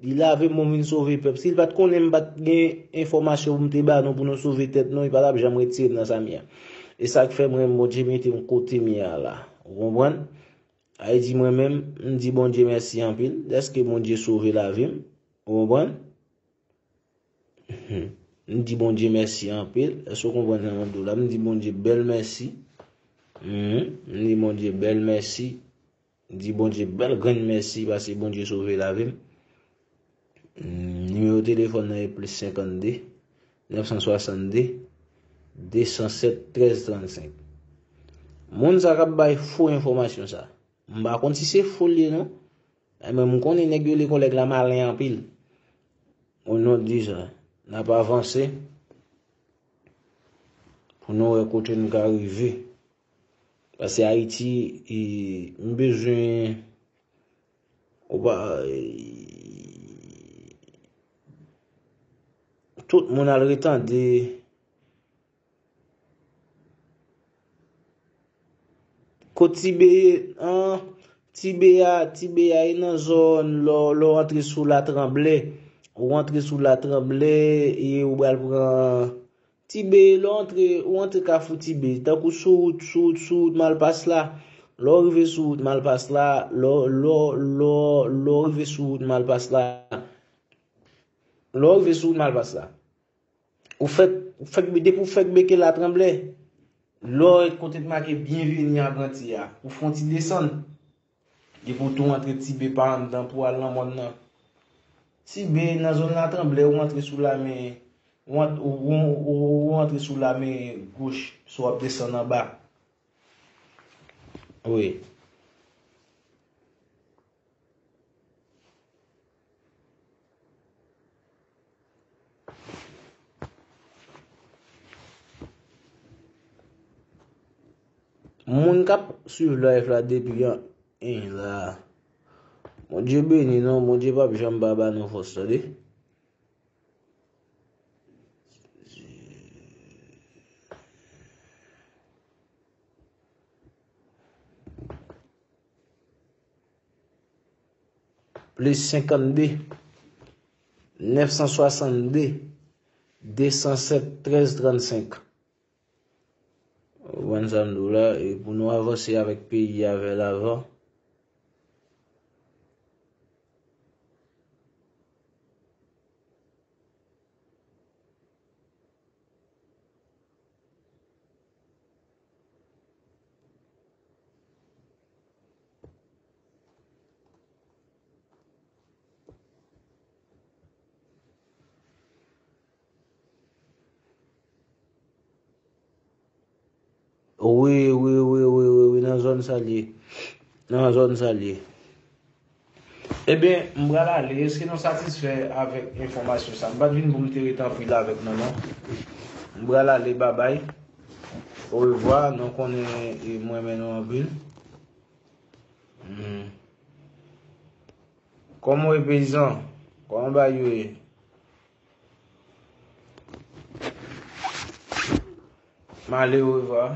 Li lave m pou m vin sove pèp. Si l pa t konnen m pa t gen enfòmasyon pou m te ba nou pou nou sove tèt nou, li pa t ap janm retire m nan sa m ye a. E sa k fè mwen, Bondye mete m kote m ye a la. Ou konprann? Sa vle di mwen menm, m di Bondye mèsi anpil dèske Bondye sove lavi m. Ou konprann? M di Bondye mèsi anpil. Èske w konprann sa m ap di w la? M di Bondye bèl mèsi. Mhm. M di Bondye bèl mèsi. M di Bondye bèl grenn mèsi paske Bondye sove lavi m. Mm, nimewo telefòn nan e plis senkannde, nèf san swasannde, de san sèt, trèz trannsenk. Moun sa k ap bay fo enfòmasyon sa. M pa konn si se fo l ye non. E mwen, m konnen nèg yo lekòl nèg la malen anpil. O non de Jezi, n ap avanse pou nou wè kote n ka rive. Paske Ayiti, e, m bezwen, ou pa, e, tout moun al retande kot Tibe ye, an, Tibe a, Tibe a e nan zòn lè w, lè w antre sou Latranblè. Ou antre sou Latranblè e ou pral pran Tibe, lè w antre, ou antre Kafou Tibe, tankou sou wout, sou wout, sou wout Malpas la. Lè w rive sou wout Malpas la, lè w, lè w, lè w, lè w rive sou wout Malpas la. Lè w rive sou wout Malpas la. Ou fèk, ou fèk, depi w fèk beke Latranblè, lè w kote k make Byenveni Agranti a, ou fè yon ti desann. Depi w tou antre Tibe pa anndan pou al nan mòn nan. Tibe nan zòn Latranblè, ou antre sou lamen, ou ant-, ou, ou, ou, ou antre sou lamen goch, si w ap desann anba. Wi. Moun k ap swiv live la depi an, en la. Bondye beni nou, Bondye p ap janm pa ba nou fòs, tande. Plis senkannde, nèf san swasannde, de san sèt, trèz trannsenk. Ou konprann sa m di w la, e pou nou avanse avèk peyi a vè lavan. Wi, wi, wi, nan zòn sa l ye. Nan zòn sa l ye. Ebyen, m pral ale. Èske nou satisfè avèk enfòmasyon sa? M pa t vin pou m te ret anpil avèk nou, non. M pral ale, babay. Orevwa, nou konnen, e, m renmen nou anpil. Hmm. Kòman w ye, peyizan? Kòman bagay yo ye? M ale, orevwa.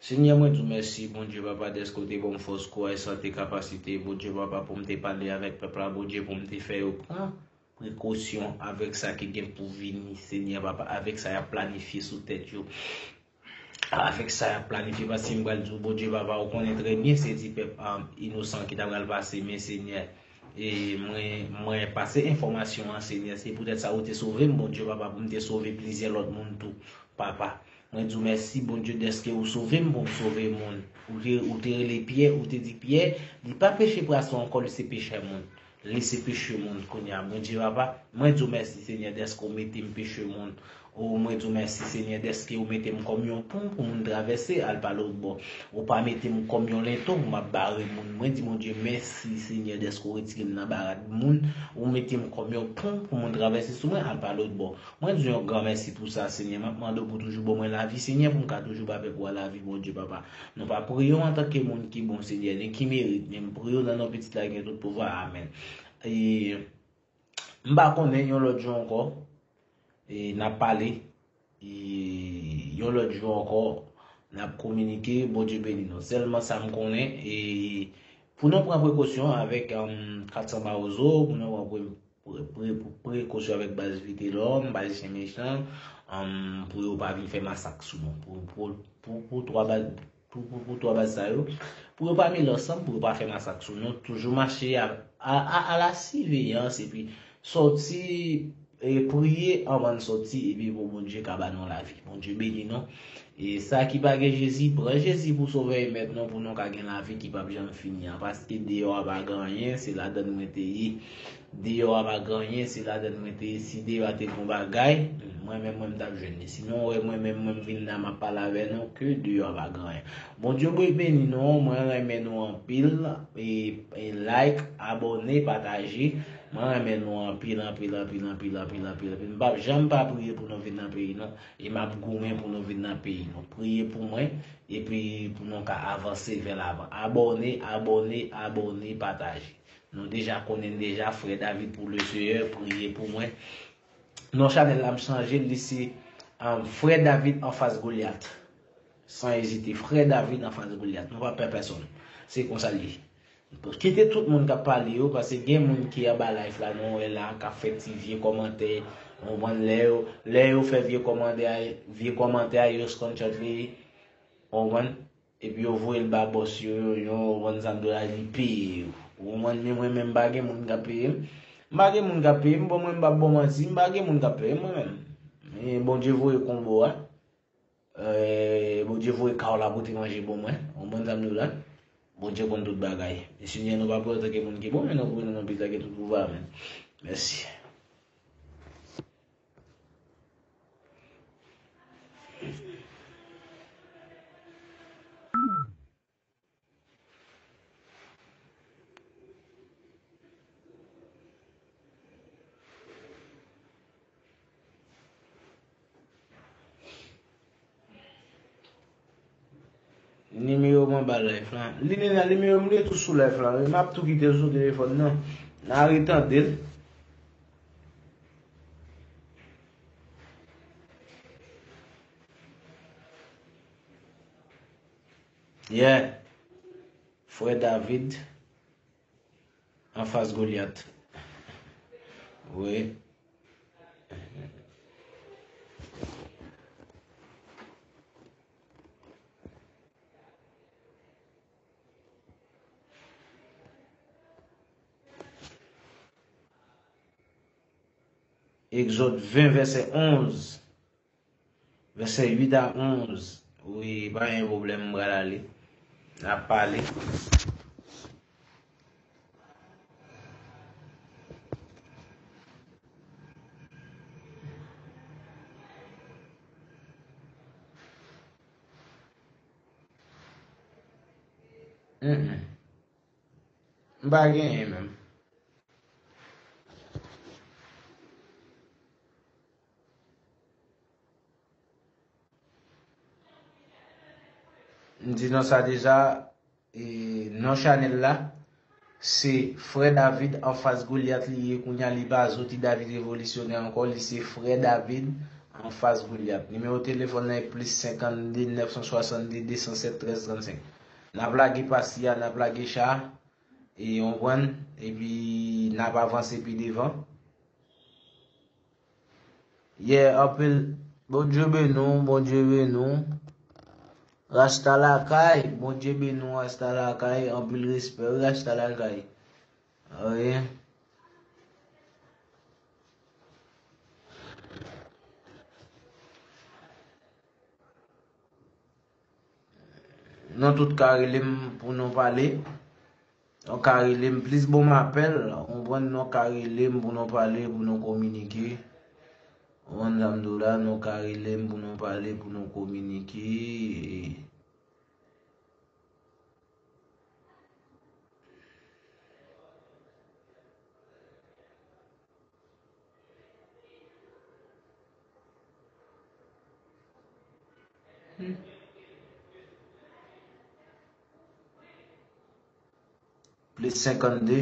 Senyè, mwen di w mèsi, Bondye Papa, dèske w te ban m fòs, kouraj, sante, kapasite, Bondye Papa, pou m te pale avèk pèp la, Bondye, pou m te fè yo pran prekosyon avèk sa ki gen pou vini, Senyè Papa, avèk sa y ap planifye sou tèt yo. Avèk sa y ap planifye, paske m pral di w, Bondye Papa, ou konnen trè byen, se ti pèp, um, inosan ki ta pral pase, men Senyè, e mwen, mwen pase enfòmasyon an, Senyè, se poutèt sa ou te sove m, Bondye Papa, pou m te sove plizyè lòt moun tou, Papa. Mwen di w mèsi, Bondye, dèske ou sove m, pou m sove moun. Ou te, ou te rele Pyè, ou te di, Pyè, li pa peche pwason ankò, li se pechè moun. Li se peche moun kounye a. Bondye Papa, mwen di w mèsi, Senyè, dèske ou mete m peche moun. O, mwen di w mèsi, Senyè, dèske ou mete m kòm yon pon pou moun travèse al pa lòt bò. Ou pa mete m kòm yon lento pou m ap bare moun. Mwen di Bondye mèsi, Senyè, dèske ou retire m nan barad moun. Ou mete m kòm yon pon pou moun travèse sou mwen al pa lòt bò. Mwen di w yon gran mèsi pou sa, Senyè. M ap mande w pou toujou ban mwen lavi, Senyè, pou m ka toujou ba pèp ou a lavi, Bondye Papa. Nou pa priye w antanke moun ki bon, Senyè, ni ki merit, men m priye w nan non Pitit la ki gen tout pouvwa. Amèn. E m pa konnen, yon lòt jou ankò, e n ap pale. E yon lòt jou ankò, n ap kominike. Bondye beni nou. Sèlman sa m konnen, e pou nou pran prekosyon avèk, um, kat san Mawozo, pou nou pran pre- pre- pre- prekosyon avèk baz Vitelòm, baz Chen Mechan, um, pou yo pa vin fè masak sou nou. Pou, pou, pou, pou twa baz, pou, pou, pou twa baz sa yo, pou yo pa mele ansanm, pou yo pa fè masak sou nou. Toujou mache a, a, a, a la siveyans, epi sòti, e priye anvan n sòti, epi pou Bondye ka ba nou lavi. Bondye beni nou. E sa ki pa gen Jezi, pran Jezi pou Sovè e Mèt nou, pou nou ka gen lavi ki p ap janm fini an. Paske deyò a pa gen anyen, se ladann mwen te ye. Deyò a pa gen anyen, se ladann mwen te ye. Si deyò a te gen yon bagay, mwen menm, mwen, m t ap jwenn li. Sinon, w wè, mwen menm, mwen, m vin la, m ap pale avè nou, ke deyò a pa gen anyen. Bondye beni nou, mwen renmen nou anpil. E, e like, abòne, pataje. Mwen renmen nou anpil, anpil, anpil, anpil, anpil, anpil, anpil. M p ap janm pa priye pou nou vin nan peyi nou. E m ap goumen pou nou vin nan peyi nou. Priye pou mwen, epi pou nou ka avanse vè lavan. Abòne, abòne, abòne, pataje. Nou deja konnen deja, Frè David pou le Seyè, priye pou mwen. Non chanèl la, m chanje l, li se, um, Frè David anfas Golyat. San ezite, Frè David anfas Golyat. Nou pa pè pèsonn. Se konsa l ye. Kite tout moun k ap pale yo, paske gen moun ki anba live la, nou wè la, k ap fè ti vye kòmantè. Ou konprann, lè yo, lè yo fè vye kòmantè a, vye kòmantè a, yo screenshot li, ou konprann, epi yo voye l ba bòs yo, yo, yo, ou konprann sa m di w la, li peye yo. Ou konprann, men mwen menm, m pa gen moun k ap peye m. M pa gen moun k ap peye m, bon, mwen, m p ap ba w manti, m pa gen moun k ap peye m, mwen menm. Men Bondye voye konbo a. Eh, Bondye voye kaw la pote manje pou mwen. Ou konprann sa m di w la? Bondye konn tout bagay. E Senyè, nou pa priye antanke moun ki bon, men nou priye nan non Pitit la ki gen tout pouvwa. Amèn. Mèsi. Nimewo m anba live la. Li, li nan nimewo m, li tou sou live la. M ap tou kite l sou telefòn nan. N a retande l. Yeah. Frè David anfas Golyat. Wi. Egzòd ven, vèsè onz. Vèsè uit a onz. Wi, pa gen pwoblèm, m pral ale. N ap pale. Mm, mm. M pa genyen menm. M di non sa deja, e non chanèl la, se Frè David anfas Golyat li ye kounye a, li pa Zouti David Revolisyonè ankò, li se Frè David anfas Golyat. Nimewo telefòn nan e plis senkannde nèf san swasannde de san sèt trèz trannsenk. N ap lage pati a, n ap lage cha a, e w konprann, epi n ap avanse pi devan. Yeah, anpil. Bondye beni w, Bondye beni w. Rasta lakay, Bondye beni w, Rasta lakay. Anpil respè, wi, Rasta lakay. Wi. Nou tout ka rele m pou nou pale. Nou ka rele m plis bon m apèl. Ou konprann, nou ka rele m pou nou pale, pou nou kominike. Ou konprann sa m di w la, nou ka rele m pou nou pale, pou nou kominike. Plis senkannde,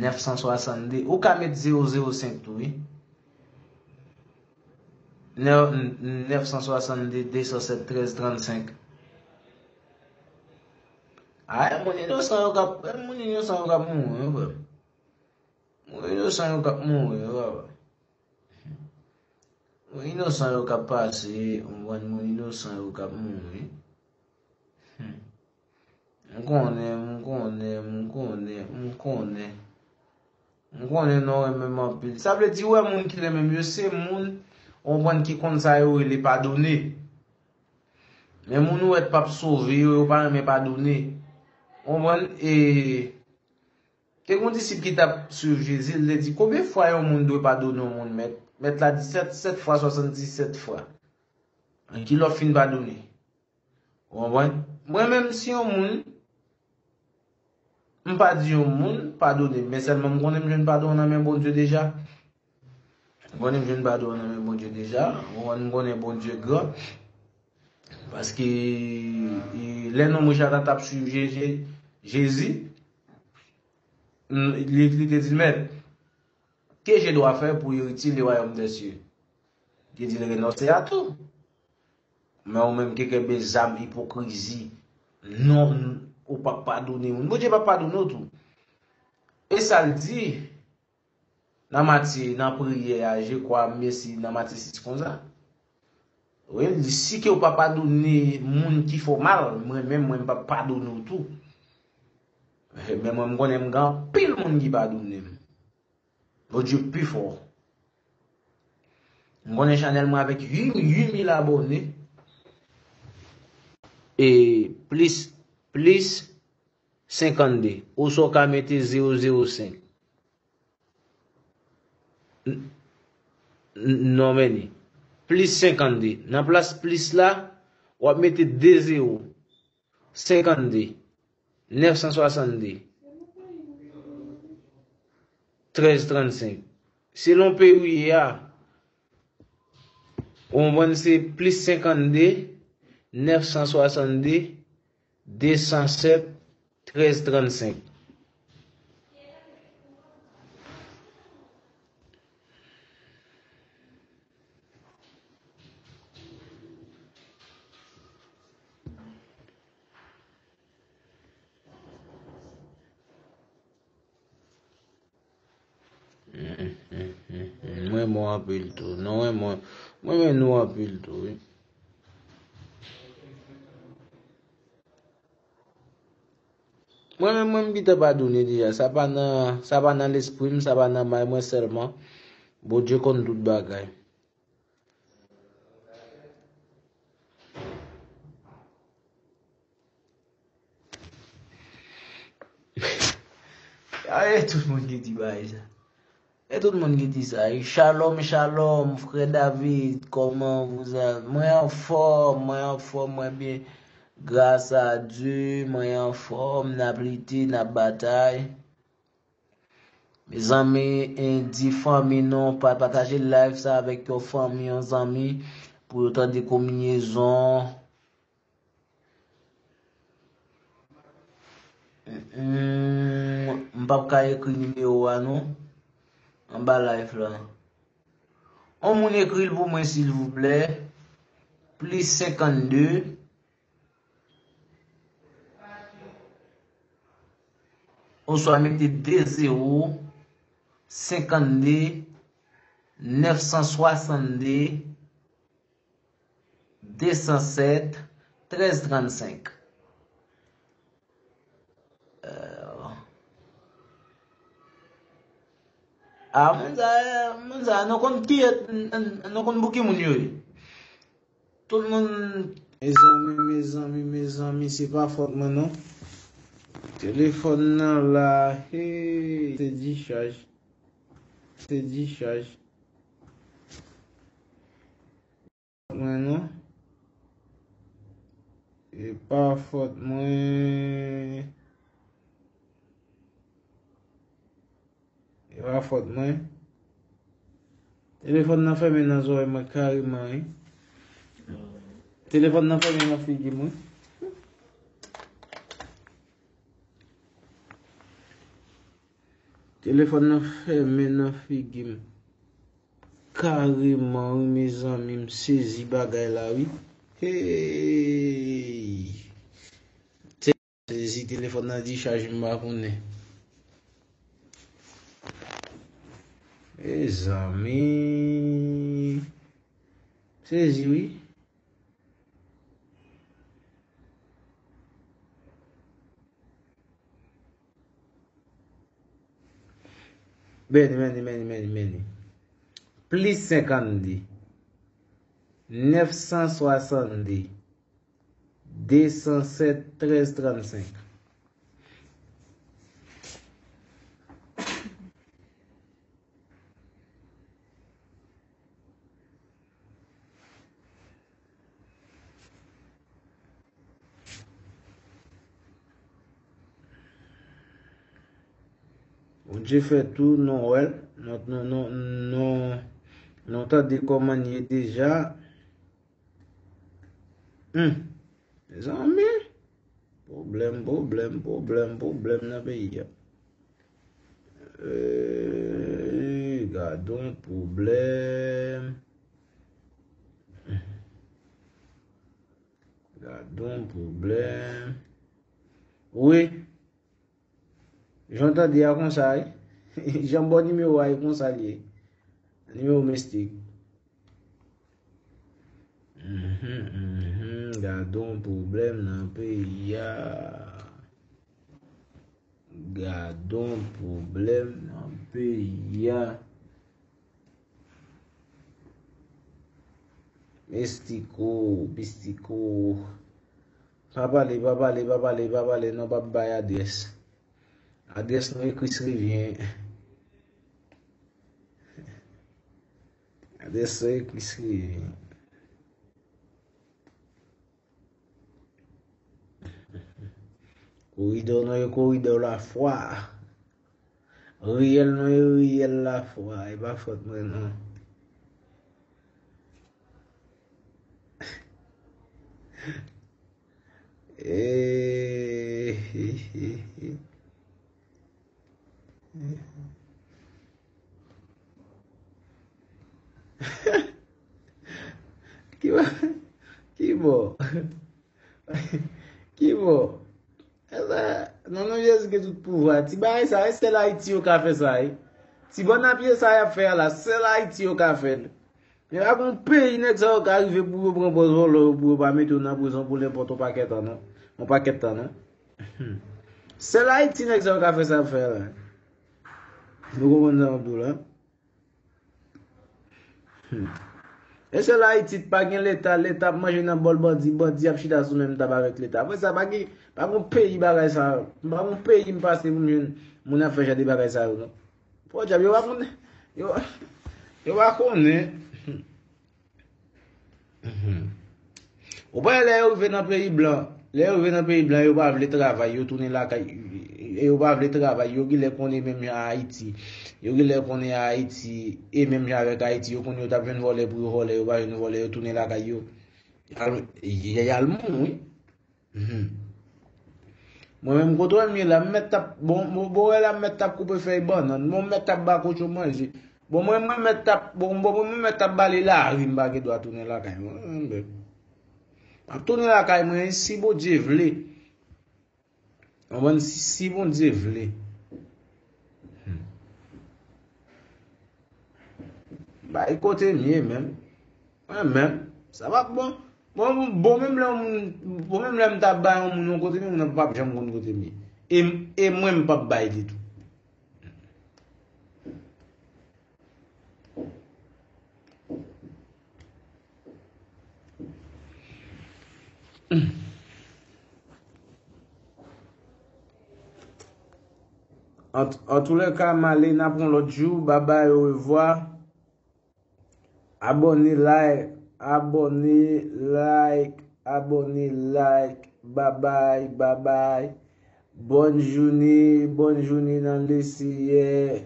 nèf san swasann de. Ou ka met zewo zewo senk tou, wi. Nè-, nèf san swasann de, de san sèt, trèz trannsenk. Ay, moun inosan yo k ap, moun inosan yo k ap mouri, wi, frè. Moun inosan yo k ap mouri, wi, papa. Moun inosan yo k ap pase, ou konprann, moun inosan yo k ap mouri. Hmm. M konnen, m konnen, m konnen, m konnen. M konnen nou renmen m anpil. Sa vle di, ou wè moun ki renmen m yo, se moun, ou konprann, ki konn sa yo rele padone. Men moun ou wè t p ap sove yo, yo pa renmen padone. Ou konprann? E te gen yon disip ki t ap swiv Jezi, l te di, "Konbyen fwa yon moun dwe padone yon moun, Mèt?" Mèt la di, "Sèt, sèt fwa, swasanndisèt fwa." An ki lè w fin padone? Ou konprann? Mwen menm, si yon moun, m pa di yon moun padone m, men sèlman m konnen m jwenn padon nan men Bondye deja. M konnen m jwenn padon nan men Bondye deja. Ou konprann, m konnen Bondye gran. Paske, e, lè nonm rich la t ap swiv Je-, Je-, Jezi, li, li te di l, "Mèt, que je dois faire pour hériter le royaume des cieux?" Li te di l, "Renonse a tou." Men ou menm ki kenbe zam ipokrizi, non, ou p ap padone moun. Bondye p ap padone w tou. E sa l di nan Matye, nan priyè a, je kwa, mèsi, nan Matye sis konsa. Wi, l di, "Si ke w pa padone moun ki fè w mal, mwen menm, mwen p ap padone w tou." Men mwen, m konnen m gen anpil moun ki padone m. Bondye pi fò. M konnen chanèl mwen avèk uit, uit mil abòne. E plis, plis senkannde. Oswa w ka mete zewo zewo senk. N-, n-, non, men li. Plis senkannde. Nan plas plis la, w ap mete de zewo. Senkannde, nèf san swasanndez, trèz trannsenk. Selon peyi w ye a, ou konprann, se plis senkannde, nèf san swasanndez, de san sèt, trèz trannsenk. Mwen renmen w anpil tou. Non, mwen, mwen, mwen renmen nou anpil tou, wi. Mwen menm, mwen, m gentan padone deja. Sa pa nan, sa pa nan lespri m, sa pa nan may mwen sèlman. Bondye konn tout bagay. Ay, tout moun ki di bagay sa. E tout moun ki di sa, wi. Shalom, shalom, frè David, comment vous allez? Mwen anfòm, mwen anfòm, mwen byen. Gras a Dye, mwen anfòm, n ap lite, n ap batay. Mezanmi, e, di fanmi nou, pa-, pataje live sa avèk yon fanmi, yon zanmi, pou yo tande kominyezon. Mm, m p ap ka ekri nimewo a non. Anba live la. On moun ekri l pou mwen silvouplè. Plis senkannde. Oswa mete de zewo, senkannde, nèf san swasann de, de san sèt, trèz trannsenk. Euh, a, moun sa, moun sa, nou konn ki, nou konn pou ki moun yo ye. Tout moun, mezanmi, mezanmi, mezanmi, se pa fòt mwen non. Telefòn nan la, hey, se dichaj. Se dichaj. Mwen non. E pa fòt mwen. E pa fòt mwen. Telefòn nan fèmen nan zòrèy mwen kareman, wi. Telefòn nan fèmen nan figi mwen. Telefòn nan fèmen nan figi m. Kareman, wi, mezanmi, m sezi bagay la, wi. Hey! Sezi, telefòn nan dichaj, m pa konnen. Mezanmi. Sezi, wi. Meni, meni, meni, meni, meni. Plis senkannde, nèf san swasann de, de san sèt, trèz trannsenk. Bondye fè tou, nou wè l, nou, nou, nou, nou, nou tande kòman l ye deja. Hmm. Mezanmi. Pwoblèm, pwoblèm, pwoblèm, pwoblèm nan peyi a. Ee, gadon pwoblèm. Gadon pwoblèm. Wi. Jan w tande a konsa, wi. Jan m ba w nimewo a, e konsa l ye. Nimewo mistik. Mhm, mhm, gadon pwoblèm nan peyi a. Gadon pwoblèm nan peyi a. Mistiko, mistiko. Pa pale, pa pale, pa pale, pa pale, non, p ap bay adrès. Adrès nou ekri sou revyen. Adrès nou ekri sou revyen. Koridò nou e koridò lafwa. Riyèl nou e riyèl lafwa. E pa fòt mwen non. Eh, Ki bò? Ki bò? Ki bò? Esa, non, non, Jezi gen tout pouvwa. Ti bagay sa, e sèl Ayiti yo ka fè sa, e. Ti bòn a pye sa y ap fè a la, sèl Ayiti yo ka fè l. Men pa gon peyi nèg sa yo ka rive pou yo pran pòz vòlò yo, pou yo pa mete w nan prizon pou nenpòt yon pakèt tan, non. Yon pakèt tan, non. Sèl Ayiti nèg sa yo ka fè sa y ap fè a la. Nou konprann sa m ap di w la? Hmm. E sèl Ayiti t pa gen Leta, Leta ap manje nan bòl bandi, bandi ap chita sou menm tab avèk Leta. Apre sa, pa gen, pa gon peyi bagay sa yo. Pa gon peyi m pase pou m jwenn moun ap fè jan de bagay sa yo, non. Podyab, yo pa konnen. Yo, yo pa konnen. Mhm. Ou pa wè lè yo rive nan peyi blan, lè yo rive nan peyi blan, yo pa vle travay, yo tounen lakay, e yo pa vle travay, yo genlè konnen menm jan Ayiti. Yo genlè konnen Ayiti, e menm jan avèk Ayiti, yo konnen yo t ap jwenn vòlè pou yo vòlè, yo pa jwenn vòlè, yo tounen lakay yo. Y al, y al mouri. Mhm. Mwen menm kote w wè m ye la, m mèt t ap, bon, bon, bon, wè la, m mèt t ap koupe fèy bannann, bon, m mèt t ap ba kochon manje. Bon, mwen, mwen mèt t ap, bon, bon, mwen mèt t ap bale lari, m pa gen dwa tounen lakay mwen. Mwen, mwen, m ap tounen lakay mwen, si Bondye vle. Konprann, si, si Bondye vle. Hmm. Bay kote m ye menm. Mwen menm, sa p ap bon. Bon, bon menm lè yon moun, bon menm lè m ta bay yon moun yon kote m ye, moun nan p ap janm konn kote m ye. E, e mwen m p ap bay li tou. An, antoulèka, m ale, n ap yon lòt jou. Babay, orevwa. Abòne, like, abòne, like, abòne, like. Babay, babay. Bòn jounen, bòn jounen nan Leseyè.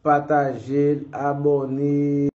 Pataje l, abòne.